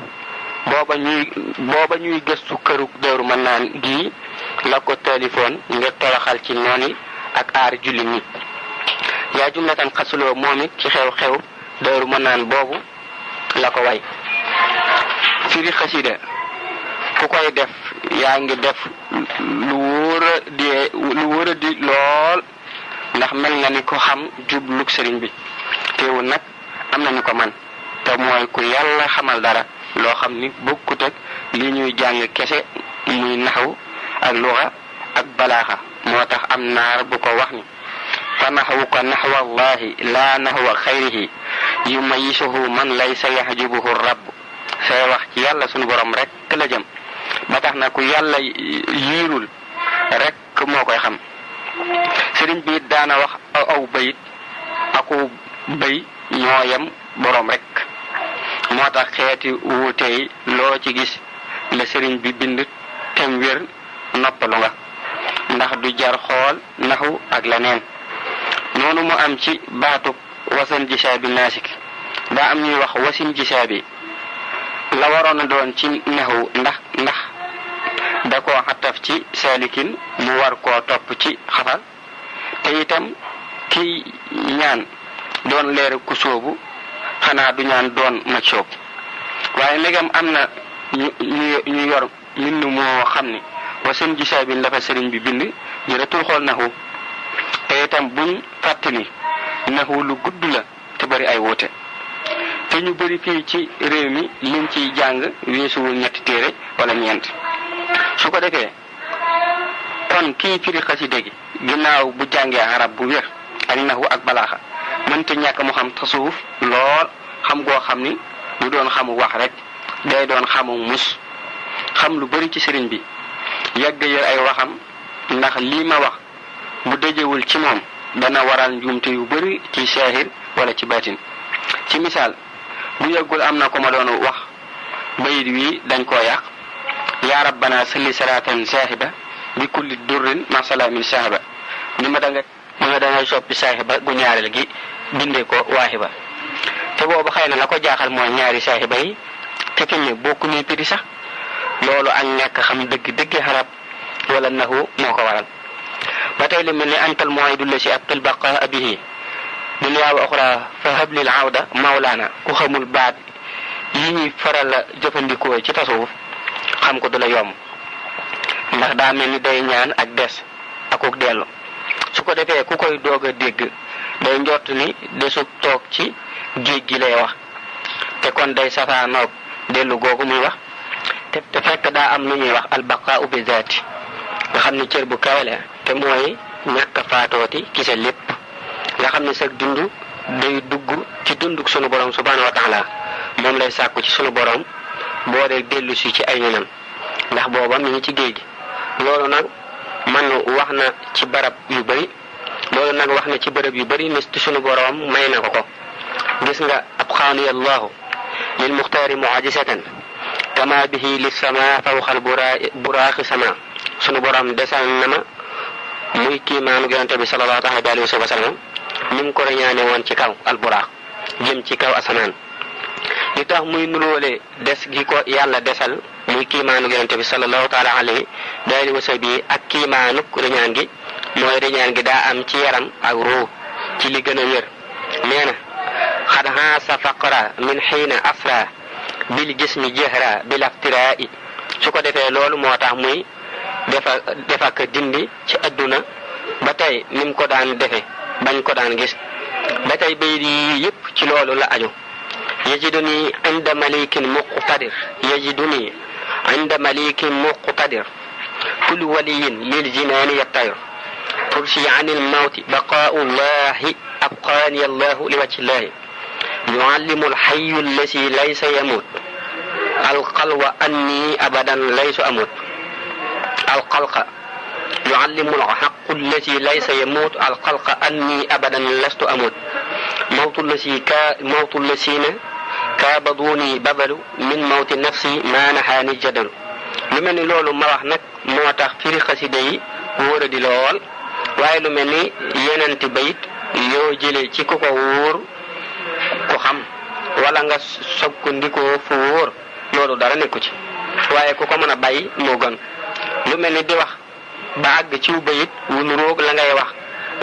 booba ñuy gëstu këru Daaru Manaan gi la ko téléphone ngir toroxal ci nooni ak aar jullit ñi. yaa jumlatan xasuloo moom it ci xew-xew Daaru Manaan boobu la ko way. firi xasida ku koy def yaa ngi def lu wóor a di lool ndax mel nga ni ko xam jublug sëriñ bi teewul nag am nañu ko man te mooy ku yàlla xamal dara loo xam ni bokkut ak li ñuy jàng kese muy naxwu ak luxa ak balaaxa. moo tax am naar bu ko wax ni fa naxwuka naxwa allahi laa naxwa xayrihi yumayisuhu man laysa yaxjubuhu rabb. say wax ci yàlla sunu borom rek la jëm ba tax na ku yàlla yiirul rek moo koy xam. sëriñ bi daana wax aw bayit aku bay ñoo yem borom rek. moo tax xeeti wuutey loo ci gis la sëriñ bi bind tem wér noppalu nga ndax du jar xool naxu ak leneen. noonu mu am ci baatu wasan jisaabi naasik daa am ñuy wax wasin jisaabi la waroon a doon ci naxu ndax da koo xataf ci saalikin mu war koo topp ci xafal te itam kiy ñaan doon leer ku soobu xanaa du ñaan doon maj soob. waaye ndegam am na ñu yor mbind moo xam ni wasan jisaabi la fa sëriñ bi bind jërëtul xool naxu te itam buñ fàttali naxu lu gudd la te bari ay wuute te ñu bari fii ci réew mi liñ ciy jàng weesuwul ñetti téere wala ñeent. su ko defee kon kii firi xasida gi ginnaaw bu jàngee arab bu wér ak naxu ak balaaxa mënta ñàkk mu xam tasawuf lool xam goo xam ni du doon xamu wax rek day doon xamu mus xam lu bari ci sëriñ bi yàgg yor ay waxam ndax lii ma wax bu dajewul ci moom dana waral njuumte yu bari ci saahir wala ci baatin. ci misaal bu yëggul am na ko ma doon wax bayit wi dañ koo yàq yaa rabbana salli salatan saahiba bi kulli durrin ma salaamin saahiba ni ma da nga soppi saahiba gu ñaareel gi bindee ko waahiba te boobu xëy na la ko jaaxal mooy ñaari saahiba yi te fi ne bokku ñuy piri sax loolu ak ñàkk xam dëgg xarab wala nahu moo ko waral ba tey li mel ni antal mu'idu lasi abtal baqa bihi dunya wa ukhra fa hablil awda mawlana ku xamul baat yi ñuy faral a jëfandikoo ci tasawuf xam ko du la yomb ndax daa mel ni day ñaan ak des akuk dellu su ko defee ku koy doog a dégg day njort ni desu toog ci géej gi lay wax te kon day safaanoog dellu googu muy wax te fekk daa am lu ñuy wax albaqaa bi zaati nga xam ni cër bu kawe la te mooy ñàkk a faatooti ci sa lépp nga xam ni sa dund day dugg ci dunduk sunu borom subhanahu wa taala moom lay sàkku ci sunu borom boo dee dellu si ci ay ñenam ndax booba mi ngi ci géej gi loolu nag man wax na ci barab yu bari loolu nag wax na ci bërëb yu bari ni sunu borom may na ko gis nga abxaani allahu lil muxtaari mu'ajisatan kama bihi lis sama fawqal buraaxi sama sunu borom desal na ma muy kiimaanu yonente bi sallallahu alayhi wa sallam ni mu ko reñaane woon ci kaw al buraax jëm ci kaw asamaan li tax muy nuróole des gi ko yàlla desal muy kiimaanu yonente bi sallallahu taala alayhi wa sallam ak kiimaanu reñaan gi mooy reñaan gi daa am ci yaram ak ruu ci li gën a wér nee na xad haasa faqra min xiina asra bil jismi jahra bil aftiraa'i su ko defee loolu moo tax muy defak dindi ci adduna ba tey ni mu ko daan defe bañ ko daan gis ba tey bayit yi yëpp ci loolu la aju yajiduni inda malikin muqtadir yajiduni inda malikin muqtadir kullu waliyin lil jinaani yattayr tursi anil mawti baqaa'u llahi abqaani allahu li wajhi llahi yuallimu alxayu allasi laysa yamut alqalwa anni abadan laysu amut alqalqa yuallimu alxaqu allasi laysa yamut alqalqa anni abadan lastu amut mawtu allasina kaabaduni babalu min mawti nafsi ma nahaani jadalu lu mel ni loolu ma wax nag moo tax firi xasida yi wóor a di lool waaye lu mel ni yenenti bayit yoo jëlee ci ku ko wóor ku xam wala nga sob ko ndikoo fu wóor loolu dara nekku ci waaye ku ko mën a bàyyi moo gën lu mel ni di wax ba àgg ci wu bayit wu nuroog la ngay wax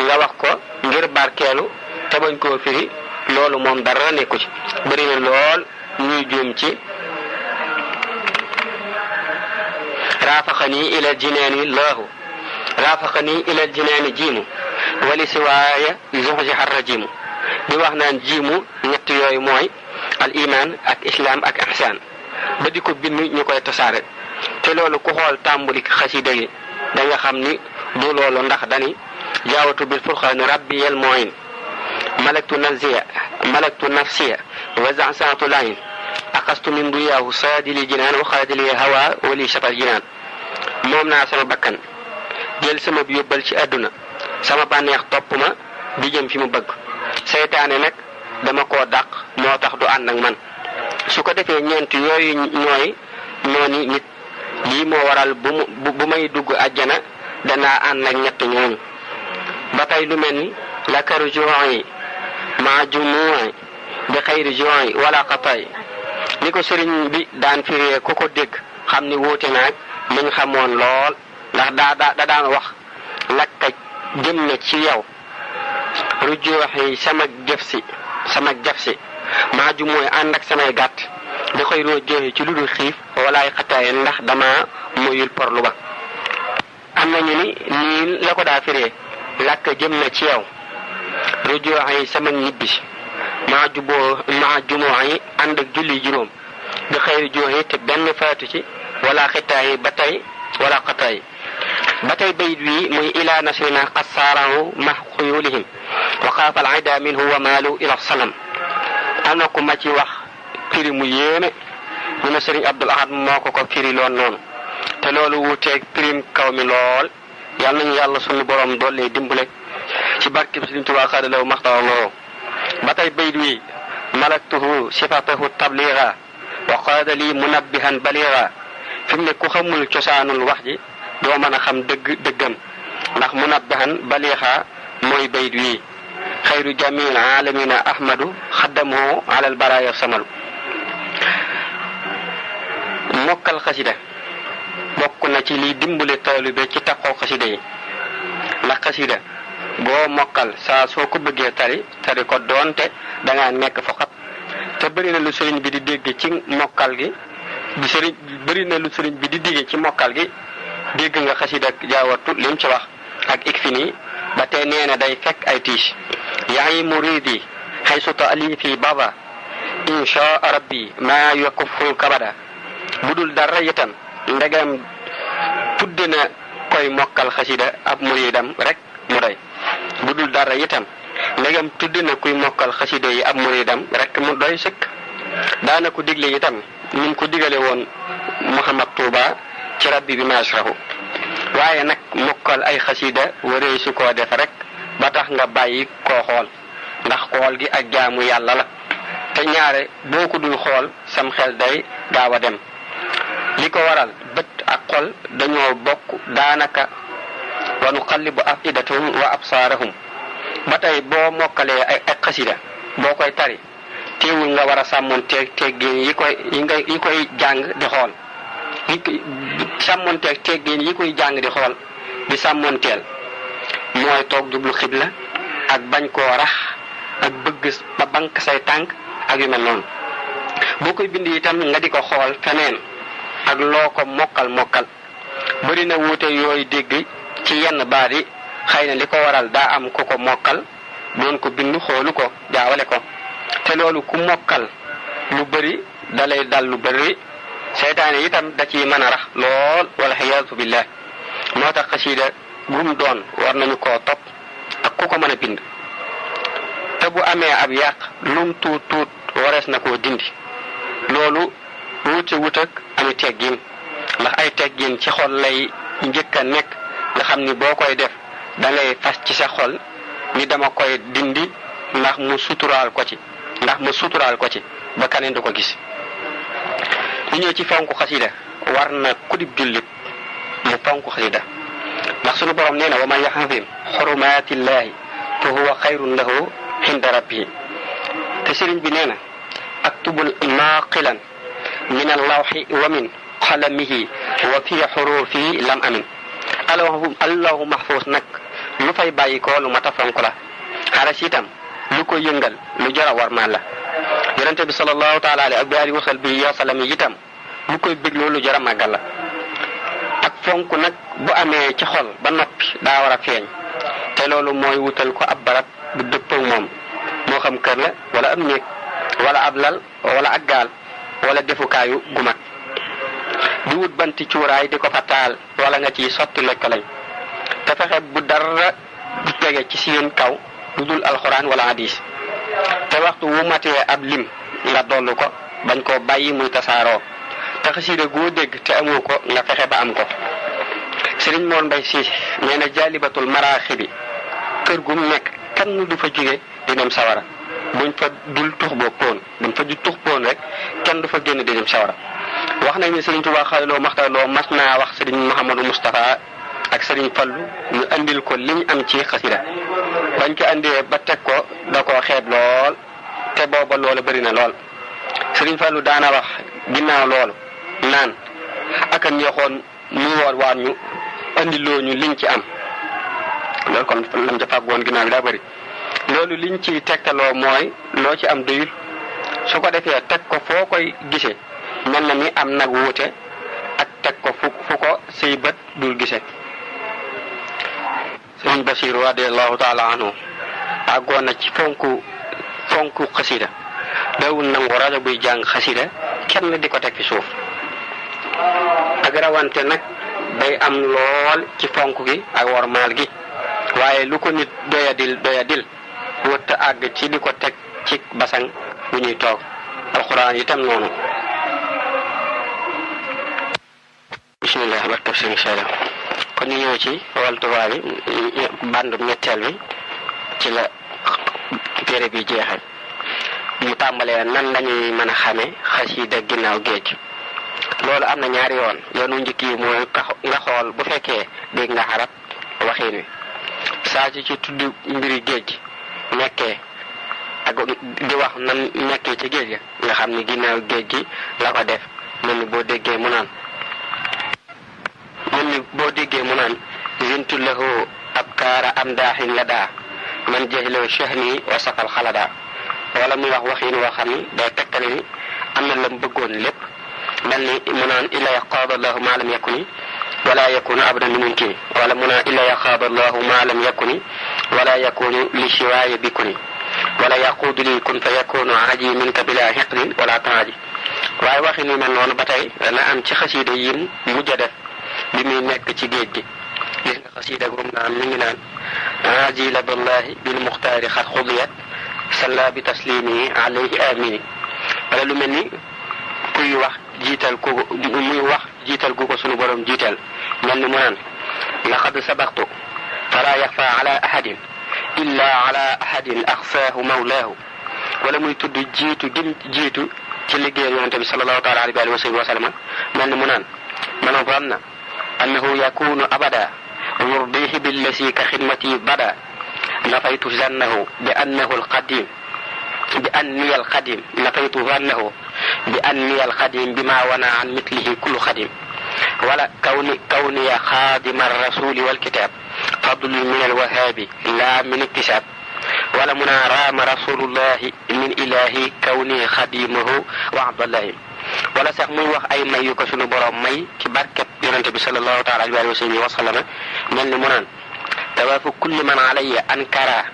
nga wax ko ngir barkeelu te bañ koo firi loolu moom dara nekku ci bëri na lool ñuy juum ci raafaqani ila jinaani laahu raafaqani ila jinaani jiimu wali siwaaya zuxzixa rajimu di wax naan jiimu ñett yooyu mooy al iman ak islam ak ihsaan ba di ko bind ñu koy tasaare te loolu ku xool tàmbuli xasida yi da nga xam ni du loolu ndax dani jaawatu bil furqaani rabbiyal muin malaktu nafsiya wa zansatu layin akastu min duyaahu saadili jinaan wa xaadili hawa wali shatal jinaan moom naa sama bakkan jël sama yóbbal ci àdduna sama bànneex topp ma di jëm fi mu bëgg seytaane nag dama koo dàq moo tax du ànd ak man su ko defee ñeent yooyu ñooy nooni nit lii moo waral bu may dugg àjjana danaa ànd ak ñett ñooñu ba tey lu mel ni lakaru ju'i ma jumu'i bi xayri ju'i wala qata'i ni ko sëriñ bi daan firee ku ko dégg xam ni wuute naag liñ xamoon lool ndax daa daan wax lakka jëm na ci yow rujooxi sama jaf si maa ju mooy ànd ak samay gàtt di koy rujooxi ci lu dul xiif walaay xataay ndax dama muyul porlu ba am nañu ni nii la ko daa firee lakka jëm na ci yow rujooxi sama ñibbisi maa jumooxi ànd ak julli juróom di xëyri jooxi te benn faatu ci wala xitaay ba tey wala xataay ba tey bayit wi muy ila nasrina qasaarahu ma xuyulihim wa xaafa al ida minhu wa maalu ila salam am na ku ma ci wax firi mu yéeme ñu ne Sëriñ Abdul Ahad moo ko firi loon noonu te loolu wuuteeg firim kaw mi lool yàlla nañu yàlla sunu borom doole dimbale ci barkeb Sëriñ Tuubaa xaadalaw maxtaaraloo ba tey bayit wi malaktuhu sifatahu tabliga wa qaada li munabbihan baliga fi mu ne ku xamul cosaanul wax ji doo mën a xam dëggam ndax munabbihan baliga mooy bayt wi xayru jamil alamina ahmadu xaddamoo alal baraya samalu mokkal xasida bokk na ci liy dimbale taalibe ci taxoo xasida yi ndax xasida boo mokkal saa soo ko bëggee tari ko doonte dangaa nekk foxat te bëri na lu sëriñ bi di dégg ci mokkal gi bëri na lu sëriñ bi di digge ci mokkal gi dégg nga xasida jaawatu lim ci wax ak ikfini ba tey nee na day fekk ay tiis yaa ngi muridi xaysu taalifi baba insha rabbi maa yakuful kabada budul dara itam ndegam tudde na koy mokkal xasida ab muridam rek mu doy budul dara itam ndegam tudde na kuy mokkal xasida yi ab muridam rek mu doy sëkk daana ko digle itam ni ko digale woon Muhammad Tuuba ci rabbi bi masrahu waaye nag mokkal ay xasida waree su koo def rek ba tax nga bàyyi koo xool ndax xool gi ak jaamu yàlla la te ñaare boo ko dul xool sam xel day gaaw a dem li ko waral bët ak xol dañoo bokk daanaka wa nuqallibu afidatahum wa absaarahum ba tey boo mokkalee ay xasida boo koy tari teewul nga war a sàmmoon teggin yi koy jàng di xool sàmmoonteeg teggin yi koy jàng di xool di sàmmoonteel mooy toog jublu xibla ak bañ koo rax ak bëgg ba bank say tànk ak yu mel noonu boo koy bind itam nga di ko xool feneen ak loo ko mokkal bëri na wuute yooyu dégg ci yenn baat yi xëy na li ko waral daa am ku ko mokkal doon ko bind xoolu ko jaawale ko te loolu ku mokkal lu bëri dalay dal lu bëri seytaane itam da ciy mën a rax lool wala xiyaatu billah moo tax xasida gum doon war nañu koo topp ak ku ko mën a bind te bu amee ab yàq lum tuut warees na koo dindi loolu wut ak ami teggin ndax ay teggin ci xol lay njëkk a nekk nga xam ni boo koy def da ngay fas ci sa xol ni dama koy dindi ndax mu suturaal ko ci ba kaneen du ko gis li ñëw ci fonk xasida war na kudib jullit mu fonk xasida ndax sunu borom nee na wa man yaxafim xurumaatillahi fa huwa xayrun lahu inda rabbihi te sëriñ bi nee na aktubul naaqilan min allawxi wa min xalamihi wa fi xurufi lam amin allahu mahfuus nag lu fay bàyyi ko lu mat a fonk la xaras itam lu ko yëngal lu jara war maan la yonente bi sallallahu taala alayhi wa sallam itam lu koy bégloo lu jara màggal la ak fonk nag bu amee ci xol ba noppi daa war a feeñ te loolu mooy wutal ko ab barab bu dëppoo moom moo xam kër la wala am néeg wala ab lal wala ak gaal wala defukaayu gu mag di wut banti cuuraay di ko fa taal wala nga ciy sotti lekk lañ te fexe bu dara du tege ci seen kaw lu dul alxuraan wala hadis te waxtu wu matee ab lim nga dollu ko bañ koo bàyyi muy tasaaroo te xasida goo dégg te amoo ko nga fexe ba am ko sëriñ Mor Mbay Si nee na jaalibatul maraaxibi kër gu mu nekk kenn du fa jóge di dem sawara buñ fa dul tux boo poon buñ fa dul tux poon rek kenn du fa génn di dem sawara wax nañ ne sëriñ Tuubaa xayloo maxtarloo mas naa wax sëriñ Mouhamadou Moustapha ak sëriñ Fallu ñu andil ko liñ am ci xasida bañ ko andee ba teg ko da koo xeeb lool te booba loola bëri na lool sëriñ Fallu daana wax ginnaaw loolu naan aka neexoon mu waan ñu andiloo ñu liñ ci am loolu kon lam ca fàggoon ginnaaw bi daa bëri loolu liñ ci tegtaloo mooy loo ci am doyul su ko defee teg ko foo koy gisee mel na ni am nag wuute ak teg ko fu ko say bët dul gisee sëriñ Basiru radiyallahu taala anhu àggoon na ci fonku xasida dawul nangu rajo buy jàng xasida kenn di ko teg fi suuf ak rawante nag day am lool ci fonk gi ak wormaal gi waaye lu ko nit doyadil wëtt àgg ci di ko teg ci basang bu ñuy toog alxuraan itam noonu bismillah barkab sëriñ Saaliw kon ñu ñëw ci waltuwaa bi bandum ñetteel bi ci la téere bi jeexal mu tàmbalee nan lañuy mën a xamee xasida ginnaaw géej. loolu am na ñaari yoon. yoonu njëkk yi mooy nga xool bu fekkee dégg nga arab waxin wi saa ci tudd mbiri géej nekkee ak di wax nan nekkee ci géej ga nga xam ni ginnaaw géej gi la ko def. mel ni boo déggee mu naan zintu lahu abkaara am daaxin la daa man jahiloo shahni wa safal xalada. wala muy wax waxin woo xam ni day tekkale ni am na lam bëggoon lépp. mel ni mu naan illa yaqaada allahu ma lam yakuni wala yakunu abadan li mumkin. wala mu naan illa yaqaada allahu ma lam yakuni wala yakunu li shiwaaya bikuni wala yaquudu li kun fa yakunu aji minka bila hiqdin wala taaji. waaye waxin yu mel noonu ba tey dana am ci xasiida yi mujj a def bi muy nekk ci géej gi. gis nga xasiida gum naan mi ngi naan aji laballahi bil muxtaari xat xudiyat salla bi taslimi alayhi amini. wala lu mel ni kuy wax jiital ku muy wax jiital gu ko sunu borom jiital. mel ni mu naan laqad sabaqtu fala yaxfa ala ahadin illa ala ahadin axfaahu mawlaahu. wala muy tudd jiitu gim jiitu ci liggéeyal yonente bi sallallahu taala alayhi wa sallam. mel ni mu naan man zanna annahu yakunu abada yurdihi billasi ka xidmati bada nafaytu zannahu bi annahu alqadim bi anniya alqadim nafaytu zannahu bi anniya alqadim bima wana an mitlihi kullu xadim. wala kawniya xaadima arrasuli walkitab fadlun min alwahabi la min iktisab. wala mu naa raama rasulullahi min ilahi kawni xadimahu wa abdallahi. wala sax muy wax ay may yu ko sunu borom may ci barkeb yonente bi sallallahu taala alayhi wa sallam. mel ni mu naan tawaafu kulli man alayya ankara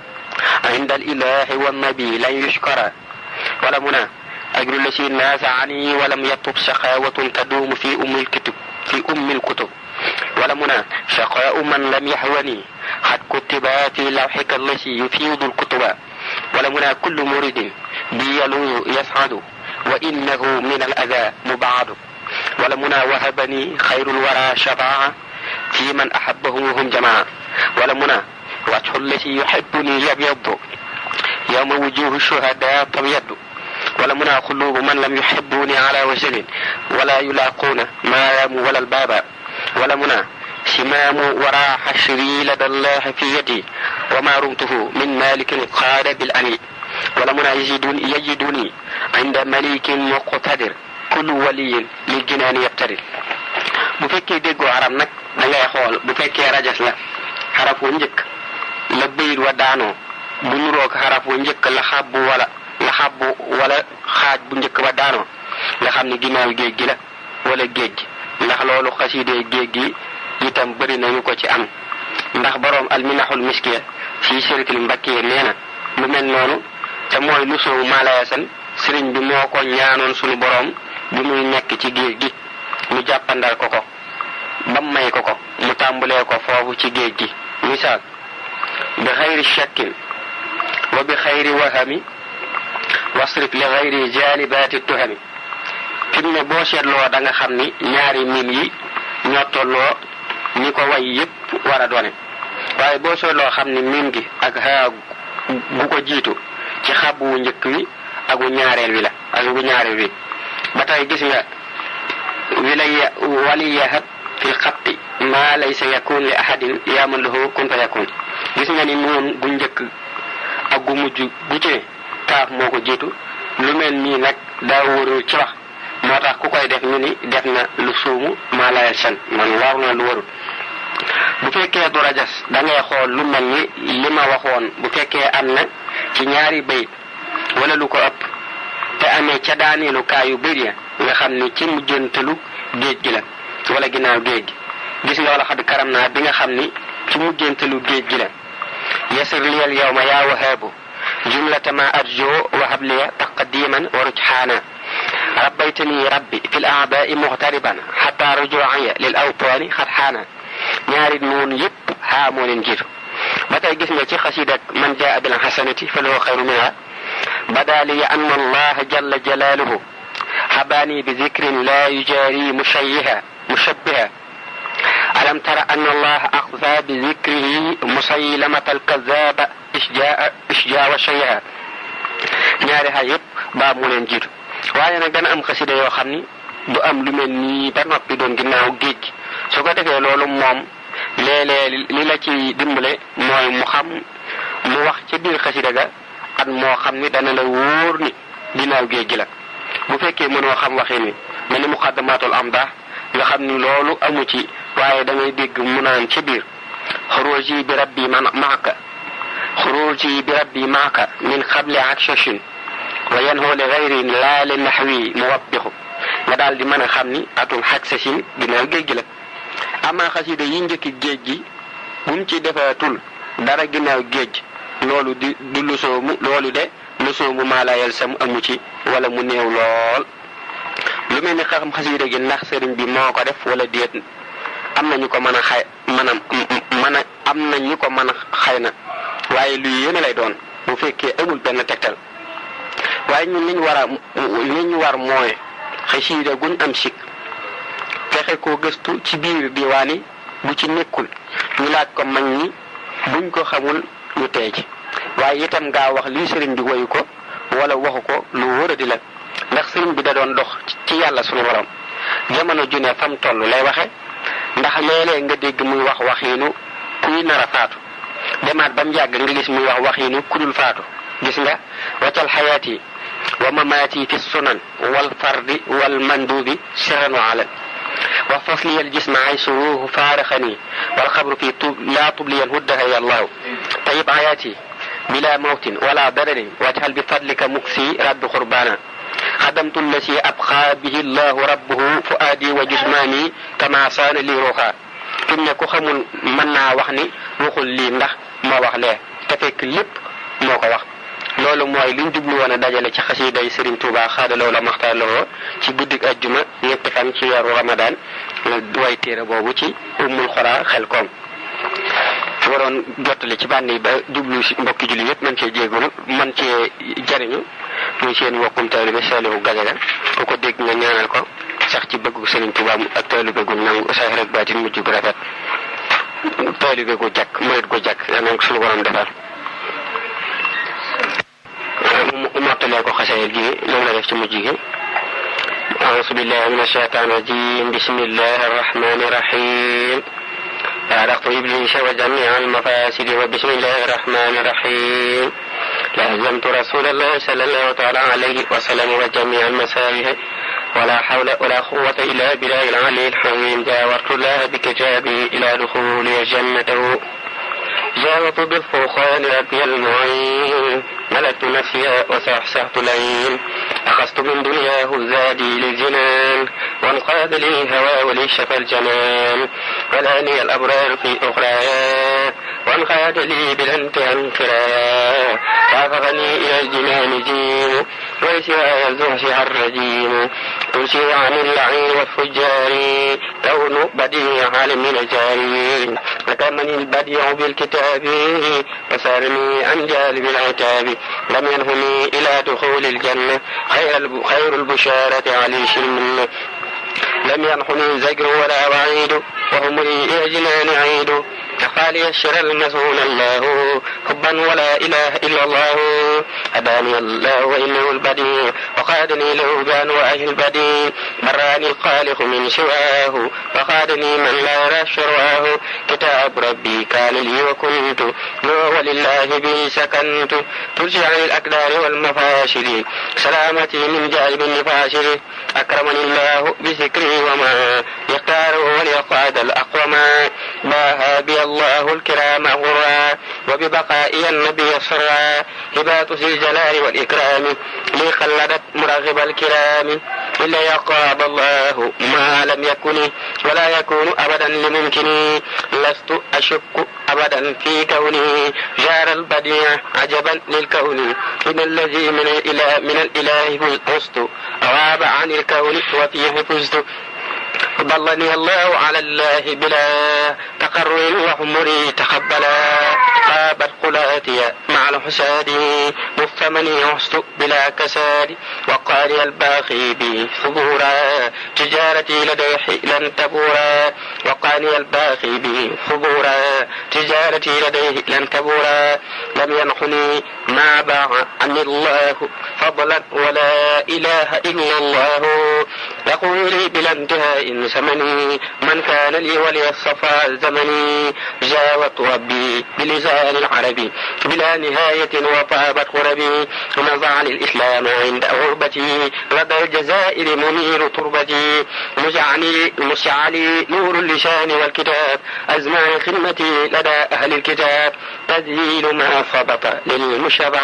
inda al ilahi wa nabi lan yushkara. wala mu naa ajru lasi naasa ani walam yatub shaqawatun taduumu fi ummil kutub. wala mu naa shaqaau man lam yaxwani xat kutiba fi lawxika allasi yufiidu lkutuba. wala mu naa kullu muridin bi yaluudu yasadu wa innahu min al ada mubaadu. wala mu naa wahabani xayrul wara shafaa fi man ahabahu hum jamaa. wala mu naa wajhu allasi yuhibbuni yabyaddu yawma wujuhu shuhada tabyaddu. wala mu naa xulubu man lam yuhibbuni ala wajhin wala yulaquuna maayamu wala albaaba. wala mu naa simaamu wara xashri lada allahi fi yadi wa ma rumtuhu min malikin qaada bil ani. wala mu naa yajiduni inda malikin muqtadir kullu waliyin li jinaani yabtadir. bu fekkee déggoo arab nag da ngay xool bu fekkee rajas la xaraf wu njëkk la bayit wa daanoo bu nuroog xaraf wu njëkk la xabbu wala xaaj bu njëkk ba daanoo nga xam ne ginnaaw géej gi la wala géej gi. ndax loolu xasiidee géej gi itam bëri nañu ko ci am. ndax boroom alminaxul miskiya fii sirkil mbakkiye nee na lu mel noonu te mooy lu soow malayasan sëriñ bi moo ko ñaanoon sunu boroom bi muy nekk ci géej gi mu jàppandal ko bam may ko mu tàmbalee ko foofu ci géej gi. misaal bi xayri shakkin wa bi xayri wahami wasrif li xayri jaalibaati tuhami. fi mu ne boo seetloo da nga xam ni ñaari mim yi ñoo tolloo ni ko way yépp war a doone. waaye boo seetloo xam ni mim gi ak haa gu ko jiitu ci xabu wu njëkk wi ak wu ñaareel wi la ak wu ñaareel wi. ba tey gis nga waliyahat fil xatti maa laysa yakun li ahadin yaaman lahu kun fa yakun. gis nga ni noon gu njëkk ak gu mujj gu ci kaaf moo ko jiitu. lu mel nii nag daa wóorul ci wax moo tax ku koy def ñu ni def na lu suumu maa layal san man war na lu warul. bu fekkee du rajas da ngay xool lu mel ni li ma waxoon bu fekkee am na ci ñaari bayit wala lu ko ëpp te amee ca daaneelu kaa yu bëri nga xam ni ci mujjantalu géej gi la wala ginnaaw géej gi. gis nga wala xad karam naa bi nga xam ni ci mujjantalu géej gi la. yasir liyal yawma yaa wahaabu jumlata ma arjo wa habliya taqdiman wa rujxaana rabbaytani rabbi fi l a'daa'i muxtariban xata rujuu'iya lil awtaani xat xaana. ñaari noon yépp haa moo leen jiitu. ba tey gis nga ci xasidak man jaa bil hasanati falahu xayru minha bada li anna allaha jalla jalaaluhu habaani bi zikrin la yujaari mushabbiha alam tara anna allaha axza bi zikrihi musaylamata alkazaba ishjaa wa shayha. ñaari xay yëpp baa mu leen jiitu waaye nag dana am xasida yoo xam ni du am lu mel nii ba noppi doon ginnaaw géej gi su ko defee loolu moom léeg-léeg li la ci dimbale mooy mu xam mu wax ci biir xasida ga at moo xam ni dana la wóor ni ginnaaw géej gi la bu fekkee mënoo xam waxin wi mel ni muqaddamatul amdah nga xam ni loolu amu ci waaye da ngay dégg mu naan ci biir xuruji bi rabbi maaka xuruji bi rabbi maaka min xable aksashin wa yanhu li gayri laa li naxwi muwabbixu nga daal di mën a xam ni atum aksashin ginnaaw géej gi la ama xasida yi njëkki géej gi bu mu ci defaatul dara ginnaaw géej loolu du lusoomu loolu de lusoomu maalayel sam amu ci wala mu néew lool lu mel ni xam xasida gi ndax sëriñ bi moo ko def wala déet am na ñu ko mën a xay am na ñu ko mën a xay na waaye luy yéene lay doon bu fekkee amul benn tegtal waaye ñun li ñu war mooy xasida guñ am sikk fexe koo gëstu ci biir diwaan yi bu ci nekkul ñu laaj ko mag ñi buñ ko xamul ñu tey ci waaye itam ngaa wax lii sëriñ bi woyu ko wala waxu ko lu wóor a di la ndax sëriñ bi da doon dox ci yàlla sunu borom jamono ju ne fam toll lay waxe ndax léeg-léeg nga dégg muy wax waxiinu kuy nar a faatu demaat ba mu yàgg nga gis muy wax waxiinu ku dul faatu gis nga waccal xayaati wa mamaati fi sunan wal fardi wal mandubi sirran wa alan wa fasliya al jisma ay suruhu faaraxani wal xabru fi laa tubliyan huddaha ya allahu tayib ayaati bila mawtin wala dararin wajhal bi fadlika muksi raddu qurbana خدمت الذي أبقى به الله ربه فؤادي وجسماني كما صان لي روحا fi mu ne ku xamul mën naa wax ni waxul lii ndax moo wax lee te fekk lépp moo ko wax loolu mooy liñ jublu woon a dajale ci xasiiday Sëriñ Tuubaa xaadalaw la maxtaarloo ci guddik ajjuma ñetti fan ci weeru Ramadan la way téere boobu ci Ummul Xuraa Xelkom waroon jottali ci bànn yi ba jublu si mbokki julli yëpp man cee jéegul man cee jariñu muy seen mbokkum taalibe Saliou Gadiaga ku ko dégg nga ñaanal ko sax ci bëggu Sëriñ Tuubaa ak taalibe gu nangu sax rek baatin mujj gu rafet taalibe gu jàkk murit gu jàkk yal ko suñu borom defal mu mottalee ko xasayel gi moom la def ci mujj gi أعوذ بالله من الشيطان الرجيم بسم الله الرحمن الرحيم فارقت إبليس وجميع المفاسد وبسم الله الرحمن الرحيم لازمت رسول الله صلى الله تعالى عليه وسلم وجميع المسائل ولا حول ولا قوة إلا بالله العلي الحكيم جاورت الله بكتابه إلى دخول جنته جاوت بالفرقان ربي المعين ملكت نفسي وصحصحت العين أخذت من دنياه زادي للجنان وانقاد لي هوى ولي شفى الجنان ولاني الأبرار في أخرى وانقاد لي بالانتهى انفرا وافقني إلى الجنان جيم ولسواي الزهشها الرجيم تنشي عن اللعين والفجار كون بديع عالم جاري وكمني البديع بالكتاب وسارني عن جالب العتاب لم ينهني إلى دخول الجنة خير البشارة علي شلم لم ينحني زجر ولا وعيد وهم لي إلى جنان عيد قال الشر المسؤول الله حبا ولا إله إلا الله هداني الله وإنه البديع وقادني له بان وأهل البديع براني الخالق من سواه وقادني من لا يرى شرواه كتاب ربي كان لي وكنت ولله به سكنت ترجع الأقدار والمفاشل سلامتي من جانب النفاشل أكرمني الله بذكري وما يختاره وليقعد الأقوما باها بي الله الكرام غرا وببقائي النبي صرا هبات ذي الجلال والإكرام لي خلدت مرغب الكرام إلا يقاب الله ما لم يكن ولا يكون أبدا لممكن لست أشك أبدا في كوني جار البديع عجبا للكون من الذي من الإله فزت غاب عن الكون وفيه فزت ضلني الله على الله بلا تقرر وعمري تقبلا خابت قلاتي مع مع الحساد مثمني عست بلا كساد وقال الباقي بي ثبورا تجارتي لديه لن تبورا وقال الباقي بي ثبورا تجارتي لديه لن تبورا لم ينحني ما باع عني الله فضلا ولا إله إلا الله يقول لي بلا انتهاء زمني من كان لي ولي الصفا زمني جاوت ربي بلسان العربي بلا نهاية وطابت قربي ونزع الإسلام عند غربتي لدى الجزائر منير تربتي مشعلي نور اللسان والكتاب أزمان خدمتي لدى أهل الكتاب تذيل ما صبط للمشبع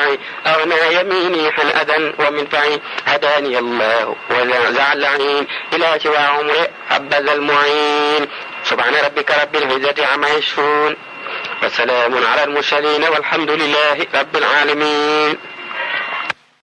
أغنى يميني عن أذى ومنفعي هداني الله ونزع اللعين إلى سوى عمري عبز المعين سبحان ربك رب العزة عما يصفون وسلام على المرسلين والحمد لله رب العالمين.